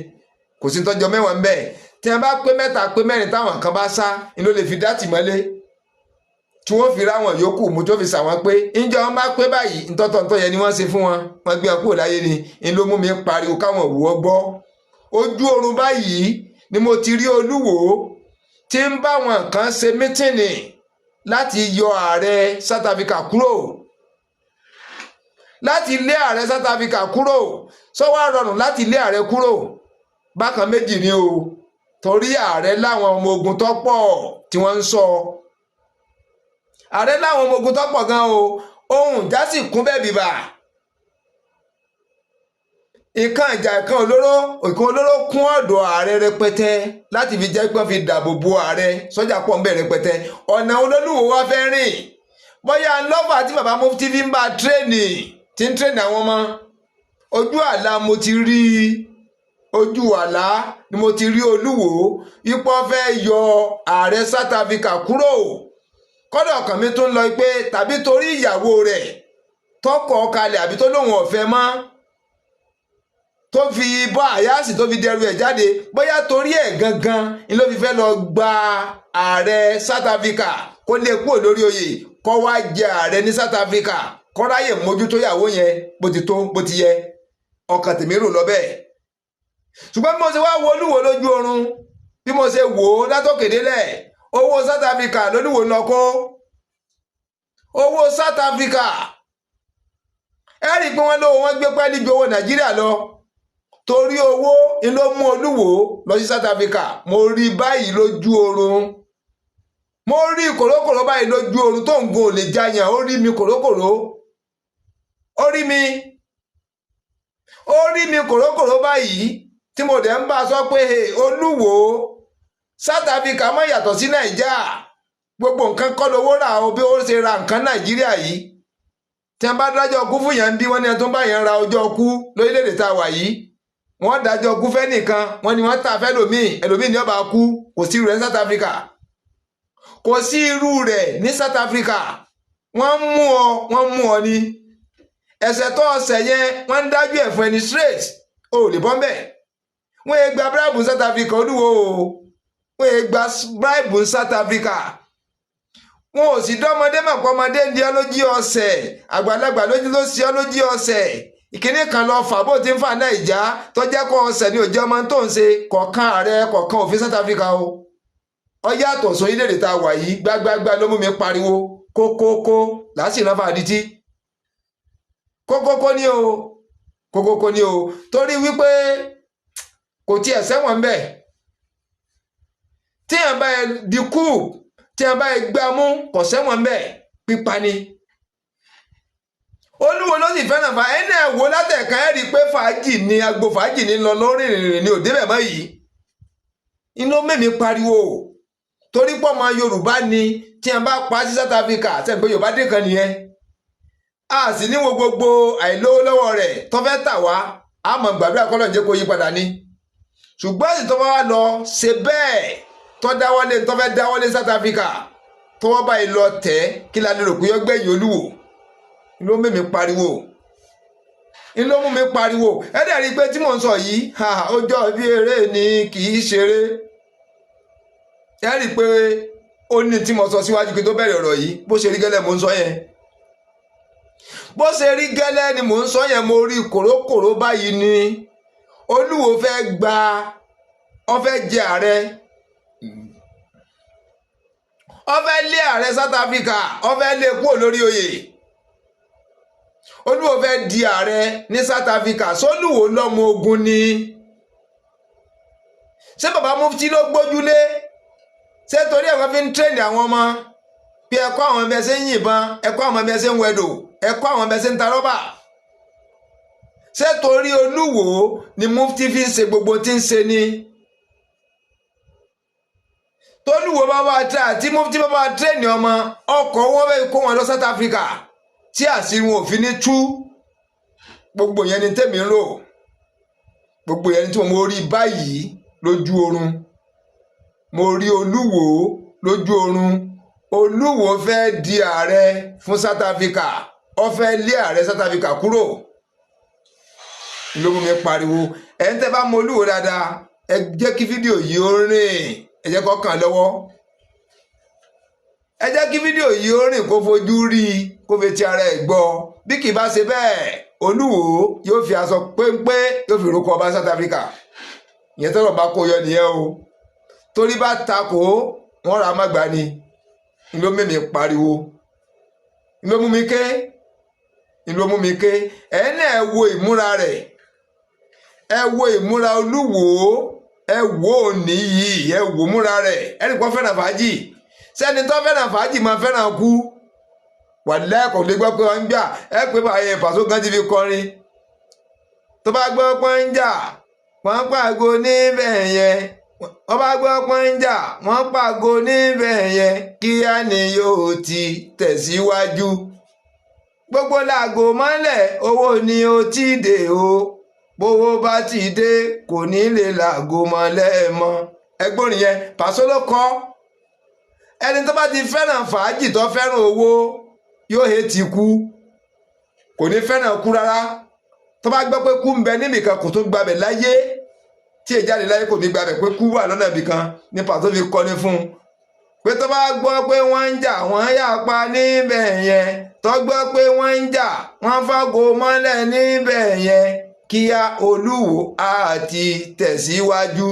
Kò sí tọ́jọ́ mẹ́wọ̀n ń bẹ̀. Tí wọ́n bá pé mẹ́ta, pé mẹ́rin, táwọn kan bá sá ni ló lè fi dá tìmọ́lé, tí wọ́n fi ráwọn yòókù mú, tó fi sàwọn pé ńjọ́ wọn bá pé báyìí, ntọ́tọ̀ ntọ́ yẹn ni wọ́n ṣe fún wọn, wọ́n gbé wọn kúrò láyé ni. Ń ló mú mi pariwo káwọn òwú ọ gbọ́. Ojú oorun báyìí ni mo ti rí Olúwo tí ń bá wọn kan ṣe meeting láti yọ ààrẹ South Africa kúrò, láti lé ààrẹ South Africa kúrò. Sọ wá rọrùn láti lé ààrẹ kúrò? Bákan méjì ni o, torí ààrẹ láwọn ọmọ ogun tó pọ̀ tí wọ́n ń sọ. Ààrẹ láwọn ọmọ ogun tó pọ̀ gan o, ohun ìjà sì kún bẹ́ẹ̀ bíbà, nǹkan ìjà, nǹkan olóró, nǹkan olóró kún ọ̀dọ̀ ààrẹ rẹpẹtẹ láti fi jẹ́ pé wọ́n fi dáàbò bo ààrẹ. Sọ́jà pọ̀ ń bẹ̀ rẹpẹtẹ. Ọ̀nà olólùwò wá fẹ́ rìn, bóyá lọ́fà tí bàbá mufti fi ń bá train, tí ń train àwọn ọmọ. Ojú àlá mo ti rí, ojú àlá ni mo ti rí Olúwo ipò fẹ́ yọ ààrẹ South Africa kúrò. Kọ́dọ̀ ọkàn mi tún lọ pé tàbí torí ìyàwó rẹ̀ tọkọ̀ kalẹ̀, àbí tó lóun ọ̀fẹ́ mọ́, tó fi bọ́ àyàsì, tó fi dẹrù ẹ̀ jáde, bóyá torí ẹ̀ gangan ni ló fi fẹ́ lọ gba ààrẹ South Africa, kó lè kúrò lórí oyè, kó wá jẹ ààrẹ ní South Africa, kó ráyè mójútó ìyàwó yẹn bó ti tó bó ti yẹ. Ọkàn tèmi rò lọ bẹ́ẹ̀. Ṣùgbọ́n bí mo ṣe wá wo Olúwo lójú oorun, bí mo ṣe wò ó látòkè délẹ̀, owó South Africa lolúwo lọ kó, owó South Africa. Ẹ rí i pé wọ́n lówó wọ́n gbé pẹ́ẹ́lí ju owó Nàìjíríà lọ. Torí owó ni ló mú Olúwo lọ sí South Africa. Mo rí báyìí lójú oorun, mo rí kòrókòró báyìí lójú oorun tó ń gun ò lè jayàn. Ó rí mi kòrókòró. Ó rí mi, ó rí mi kòrókòró báyìí tí mo dẹ̀ ń bá a sọ pé, "Hey, Olúwo, South Africa má yàtọ̀ sí Nàìjíríà. Gbogbo nǹkan kọ́ lówó rà o. Bí ó ṣe ra nǹkan Nàìjíríà yìí, tí wọ́n bá dájọ́ kú fún yẹn, bí wọ́n ní ẹni tó ń bá yẹn ra ọjọ́ kú lórílẹ̀‐èdè tá a wà yìí, wọ́n dájọ́ kú fẹ́ nìkan, wọ́n ní wọ́n tà fẹ́ lòmíì, ẹlòmíì ní ọba kú. Kò sí irú rẹ̀ ní South Africa, kò sí irú rẹ̀ ní South Africa. Wọ́n mú ọ, wọ́n mú ọ ní ẹ̀ṣẹ̀ tó ọ̀sẹ̀ yẹn, wọ́n ń dájú ẹ̀ fún ẹni straight, o ò lè bọ́ mbẹ̀. Wọ́n yẹ gba bribe South Africa, Olúwo o. Wọ́n yẹ gba bribe South Africa. Wọn ò sì dọ́mọdé mọ̀ pé ọmọdé ń di ọ́ lójí ọ̀sẹ̀, àgbàlagbà lójú ló sí ọ́ lójí ọ̀sẹ̀. Ìkíní kan lọ fà bó ti ń fà náà, ìjà tó jẹ́ kó ọ̀sẹ̀ ní òjò ọmọ tó ń ṣe kọ̀ọ̀kan ààrẹ kọ̀ọ̀kan òfin South Africa o. Ó yàtọ̀ sọ orílẹ̀-èdè tá a wà yìí. Gbágbágbá ló mú mi pariwo kókókó lásìkò náà fàdítí kókókó ní o, kókókó ní o, torí wípé kò tiẹ̀ sẹ́wọ̀n ń bẹ̀. Tí ẹ̀ bá yẹ di kú, tí ẹ̀ bá yẹ gbá mú, kò sẹ́wọ̀n ń bẹ̀, pípa ni. Olúwo ló sì fẹ́ràn fà ẹ́ náà wò látẹ̀ka ẹ̀ rí i pé fàájì ni, agbo fàájì ni lọ lórí ìrìnrìn ní òde bẹ̀ mọ́ yìí. Inú mẹ́mi pariwo torí pọ̀ mọ́ Yorùbá ni. Tí ẹ̀ bá pa sí South Africa, sẹ́yìn pé Yorùbá dé kan nìyẹn, a sì níwò gbogbo àìlówó lọ́wọ́ rẹ̀ tó fẹ́ tà wá, a mọ̀ gbàdúrà kọ́lọ̀ ń jẹ́ kó yí padà ni. Ṣùgbọ́n èsì tó bá wà lọ ṣe bẹ́ẹ̀, tó dáwọ́lé, tó fẹ́ dáwọ́lé South Africa, tọwọ́ báyìí lọ tẹ̀, kí la lè rò pé yọ gbẹ̀yìn Olúwo? Ló mú mi pariwo, ló mú mi pariwo. Ẹ dẹ̀ rí i pé tí mò ń sọ yìí, ó jọ bí eré ni, kì í ṣeré. Ẹ rí i pé ó ní tí mo sọ síwájú kí n tó bẹ̀rẹ̀ ọ̀rọ̀ yìí. Bó ṣe rí gẹ́lẹ́ mò ń sọ yẹn, bó ṣe rí gẹ́lẹ́ ni mò ń sọ yẹn. Mo rí kòrókòró báyìí ni. Olúwo fẹ́ gba, ó fẹ́ jẹ ààrẹ, ó fẹ́ lé ààrẹ South Africa, ó fẹ́ lé kúrò lórí oyè. Olúwo fẹ́ di ààrẹ ní South Africa. Sólúwo lọ́mọ ogun ni? Ṣé bàbá mufti ló gbójúlé? Ṣé torí àwọn fi ń train àwọn ọmọ bí ẹ kọ́ àwọn ẹbẹ ṣe ń yìnbọn, ẹ kọ́ àwọn ẹbẹ ṣe ń wẹ̀dò, ẹ kọ́ àwọn ẹbẹ ṣe ń ta rọ́bà? Ṣé torí Olúwo ni mufti fi ń ṣe gbogbo tí ń ṣe ni? Tolúwo bá wá tra tí mufti bá wá train ọmọ, ọkọ̀ wọn fẹ́ kó wọn lọ South Africa tí àṣírí wọn ò fi ní tú. Gbogbo yẹn ni tèmi ń rò, gbogbo yẹn ni tí mo rí báyìí lójú oorun. Mo rí Olúwo lójú oorun. Olúwo fẹ́ di ààrẹ fún South Africa, ó fẹ́ lé ààrẹ South Africa kúrò, ló mú mi pariwo. Ẹ̀ ń tẹ́ bá mọ Olúwo dáadáa, ẹ jẹ́ kí fídíò yìí ó rìn, ẹ jẹ́ kó kàn lọ́wọ́, ẹ jẹ́ kí fídíò yìí ó rìn, kó fojú rí i, kó fi ti ara ẹ̀ gbọ́. Bí kì í bá ṣe bẹ́ẹ̀, Olúwo yóò fi aṣọ péńpé, yóò fi roko ọba South Africa. Ìyẹn tọ́rọ̀ bá kó yọ nìyẹn o. Torí bá takò, wọ́n ra mágbá ni. Ló mẹ́mi pariwo, ló mú mi ké, ló mú mi ké. Ẹ̀ náà ẹ wo ìmúra rẹ̀, ẹ wo ìmúra Olúwo, ẹ wo òní yìí, ẹ wò múra rẹ̀. Ẹnì kan fẹ́ràn fàájì. Sẹ́ni tó fẹ́ràn fàájì máa fẹ́ràn kú wàlẹ́. Kò lè gbọ́ pé wọ́n ń jà. Ẹ pé báyẹn Pàṣọ gan ti fi kọrin. Tó bá gbọ́ pé ń jà, wọ́n pàgọ́ níbẹ̀ yẹn. Wọ́n bá gbọ́ pé ń jà, wọ́n pàgọ́ níbẹ̀ yẹn. Kíá ni yóò ti tẹ̀síwájú. Gbogbo làgò mọ́lẹ̀, owó ni ó ti dé o. Bówó bá ti dé, kò ní lè làgò mọ́lẹ̀ mọ́. Ẹgbọ́n nìyẹn, Pàṣọ ló kọ́. Ẹni tó bá ti fẹ́ràn fàájì, tó fẹ́ràn owó, yóò he ti kú, kò ní fẹ́ràn kú rárá. Tó bá gbọ́ pé kú ń bẹ níbìkan, kò tó gbabẹ̀ láyé. Tí èyí jáde láyé, kò ní gbabẹ̀ pé kú wà lọ́nà ibìkan. Ní Pàṣọ fi kọ́ni fún un pé tó bá gbọ́ pé wọ́n ń jà, wọ́n yà pa níbẹ̀ yẹn. Tó gbọ́ pé wọ́n ń jà, wọ́n fọ́gò mọ́lẹ̀ níbẹ̀ yẹn. Kíá Olúwo àti tẹ̀síwájú.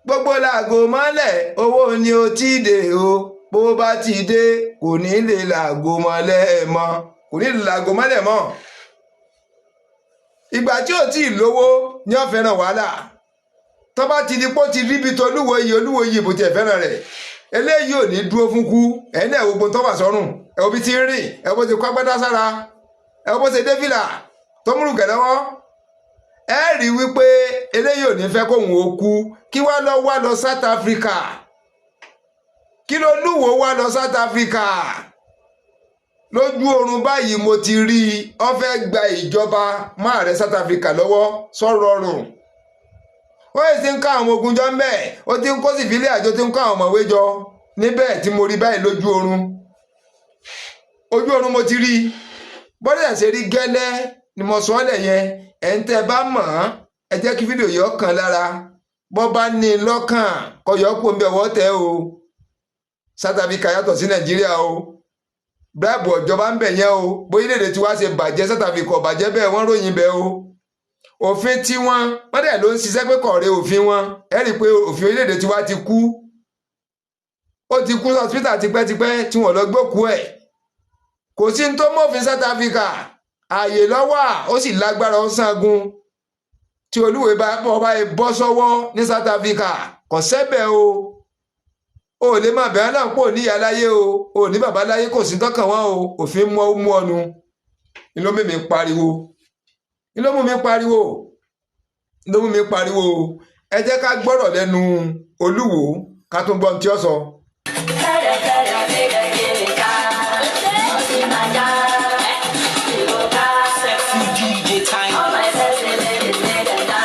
Gbogbo làgò mọ́lẹ̀, owó ni ó ti dé o. Bó bá ti dé, kò ní lè làgò mọ́lẹ̀ mọ́, kò ní lè làgò mọ́lẹ̀ mọ́. Ìgbà tí ò tí ì lówó ní ó fẹ́ràn wàhálà. Tó bá ti di pé ó ti ríbi tó Olúwo yìí, Olúwo yìí bó tiẹ̀ fẹ́ràn rẹ̀, eléyìí ò ní dúró fún kú. Ẹ̀yin náà, gbogbo tó wà sọ́rùn, ẹ̀ òbí ti ń rìn, ẹ̀ bó ti kọ́ agbádá sára. Ẹ wo bó ṣe dé fìlà tó múrùkẹ̀ lọ́wọ́. Ẹ rí wípé eléyìí ò ní fẹ́ kóhun ó kú. Kí wá lọ wá lọ South Africa? Kí ló lúwo wá lọ South Africa? Lójú oorun báyìí mo ti rí i, ó fẹ́ gba ìjọba máa rẹ South Africa lọ́wọ́ sọ̀rọ̀ ọ̀rùn. Ó yìí ti ń ká àwọn ogun jọ ń bẹ̀, ó ti ń kó sífìlẹ̀ àjọ, ti ń kó àwọn ọ̀mọ̀wé jọ níbẹ̀ tí mo rí báyìí lójú oorun. Ojú oorun mo ti rí i, bọ́dẹ̀ ṣe rí gẹ́lẹ́ ni mo sọ ọ́ lẹ̀ yẹn. Ẹ̀ ń tẹ́ bá mọ̀ ọ́n, ẹ jẹ́ kí fídíò yìí ọkàn lára. Bọ́ bá ní i lọ́kàn, kọyọ̀ kó ń bẹ̀ wọ́ tẹ́ o. South Africa yàtọ̀ sí Nàìjíríà o. Bíráìbù ọ̀jọba ń bẹ̀ yẹn o. Bórílẹ̀-èdè tí wàá ṣe bàjẹ́, South Africa ò bàjẹ́ bẹ́ẹ̀, wọ́n ròyìn bẹ́ẹ̀ o. Òfin tí wọ́n dẹ̀ ló ń ṣiṣẹ́ pé kọ̀ọ̀rẹ́ òfin wọn. Ẹ rí i pé òfin orílẹ̀-èdè tiwa ti kú, ó ti kú hospital tipẹ́tipẹ́ tí wọ́n lọ gbókú ẹ̀. Kò sí ní tó mọ́fin South Africa, ààyè lọ́wọ́, ó sì lágbára, ó sangun. Tí olúwe bá bọ́ bá bọ́ sọ́wọ́ ní South Africa, kò sẹ́bẹ̀ o. Ò lè máa bẹ̀rẹ̀ náà pò ní ìyá láyé o, ò ní bàbá láyé, kò sí tọ́kàn wọn o. Òfin mú ọ mú ọnu ni ló mú mi pariwo, ni ló mú mi pariwo, ló mú mi pariwo. Ẹ jẹ́ ká gbọ́rọ̀ lẹ́nu olúwo, ká tún gbọ́n tí ó sọ. Sexy DJ time. Sexy DJ time.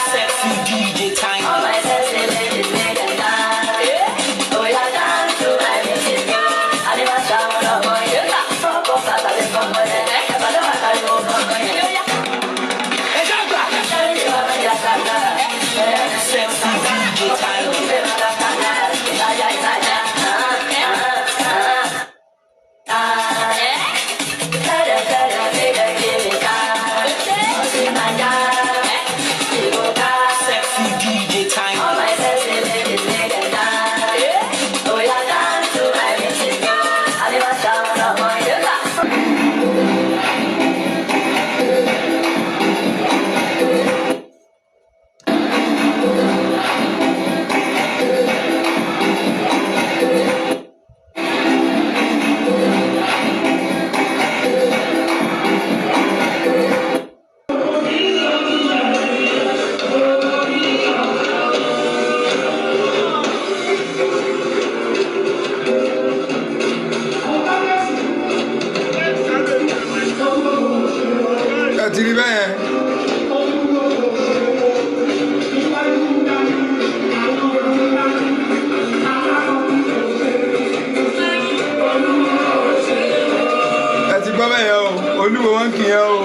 Sexy DJ time. Sexy DJ time. Sexy DJ time. Ẹ ti rí bẹ́ẹ̀. Ẹ ti gbọ́ bẹ́ẹ̀ yẹn o, olúwo wọn kì í yẹn o.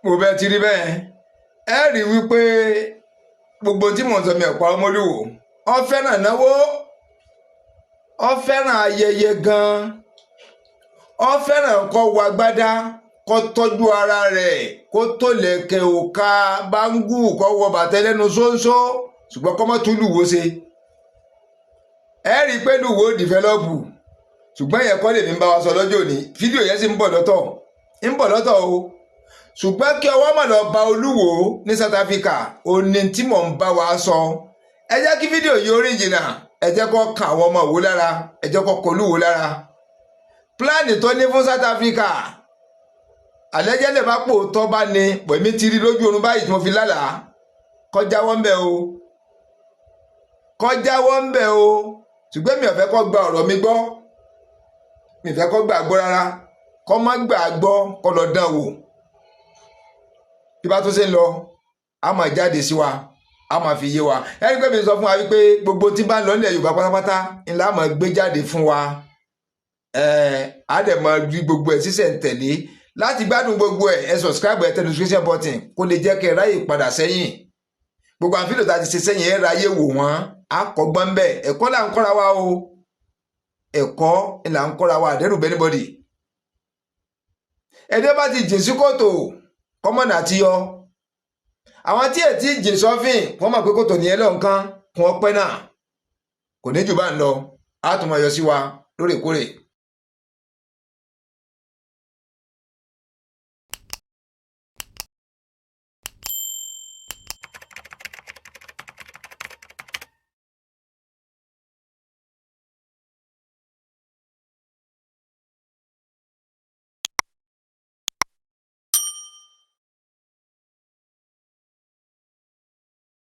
Mo bẹ́ẹ̀ ti rí bẹ́ẹ̀. Ẹ rí wípé gbogbo tí mò ń sọ, mi ọ̀pá ọmọlúwo, ó fẹ́ràn náwó, ó fẹ́ràn ayẹyẹ gan-an, ó fẹ́ràn kó wọ agbádá, kó tọ́jú ara rẹ̀, kó tó lẹ̀kẹ̀ òka báńgù, kó wọ bàtà ẹlẹ́nu ṣóńṣó, ṣùgbọ́n kó má tún lùwó ṣe. Ẹ rí i pé lùwó develop, ṣùgbọ́n ìyẹn kọ́ lèmi ń bá wa sọ lọ́jọ́ òní. Fídíò yẹn sì ń bọ̀ lọ́tọ̀, ń bọ̀ lọ́tọ̀ o. Ṣùgbọ́n kí ọwọ́ mọ̀ lọ ba olúwo ní South Africa, òní tí mò ń bá wa sọ. Ẹ jẹ́ kí fídíò yìí ó rìn jìnnà, ẹ jẹ́ kó kan àwọn ọmọ òwò lára, ẹ jẹ́ kó kọ olúwo lára. Plan tó ní fún South Africa, àlẹ́jẹ́ lè bá pò tọ́ bá ní pẹ̀mí ti rí lójú oorun báyìí tí mo fi lálàá. Kọjá wọ́n bẹ̀ o, kọjá wọ́n bẹ̀ o. Ṣùgbọ́n mi ò fẹ́ kó gba ọ̀rọ̀ mi gbọ́, mi ò fẹ́ kó gbà gbọ́ rárá, kó má gbà gbọ́, kó lọ dán wò. Bí bá tó ṣe ń lọ, a máa jáde sí wa, a máa fi yé wa. Ẹni pé mi sọ fún wa wípé gbogbo tí bá ń lọ nílẹ̀ Yorùbá pátápátá ńlá máa gbé jáde fún wa. Ẹ á dẹ̀ máa rí gbogbo ẹ̀ sísẹ̀ ń tẹ̀lé láti gbádùn gbogbo ẹ̀. Ẹ subscribe, ẹ tẹ notification button kó lè jẹ́ kẹ́ ẹ ráyè padà sẹ́yìn. Gbogbo àwọn fídíò tá a ti ṣe sẹ́yìn, ẹ ráyè wò wọ́n, á kọ́gbọ́n bẹ́ẹ̀. Ẹ̀kọ́ là ń kọ́ra wa o, ẹ̀kọ́ là ń kọ́ra wa. Àdẹ́rù anybody. Ẹni bá ti jìn sí kòtò, kọ́mọ̀nà àti yọ. Àwọn tí ẹ̀ tí jìn sọ́fìn, wọ́n mọ̀ pé kòtò ní ẹ lọ́nkan kún ọpẹ́ náà. Kò ní jù bá ń lọ, á tún máa yọ sí wa lóòrèkóòrè.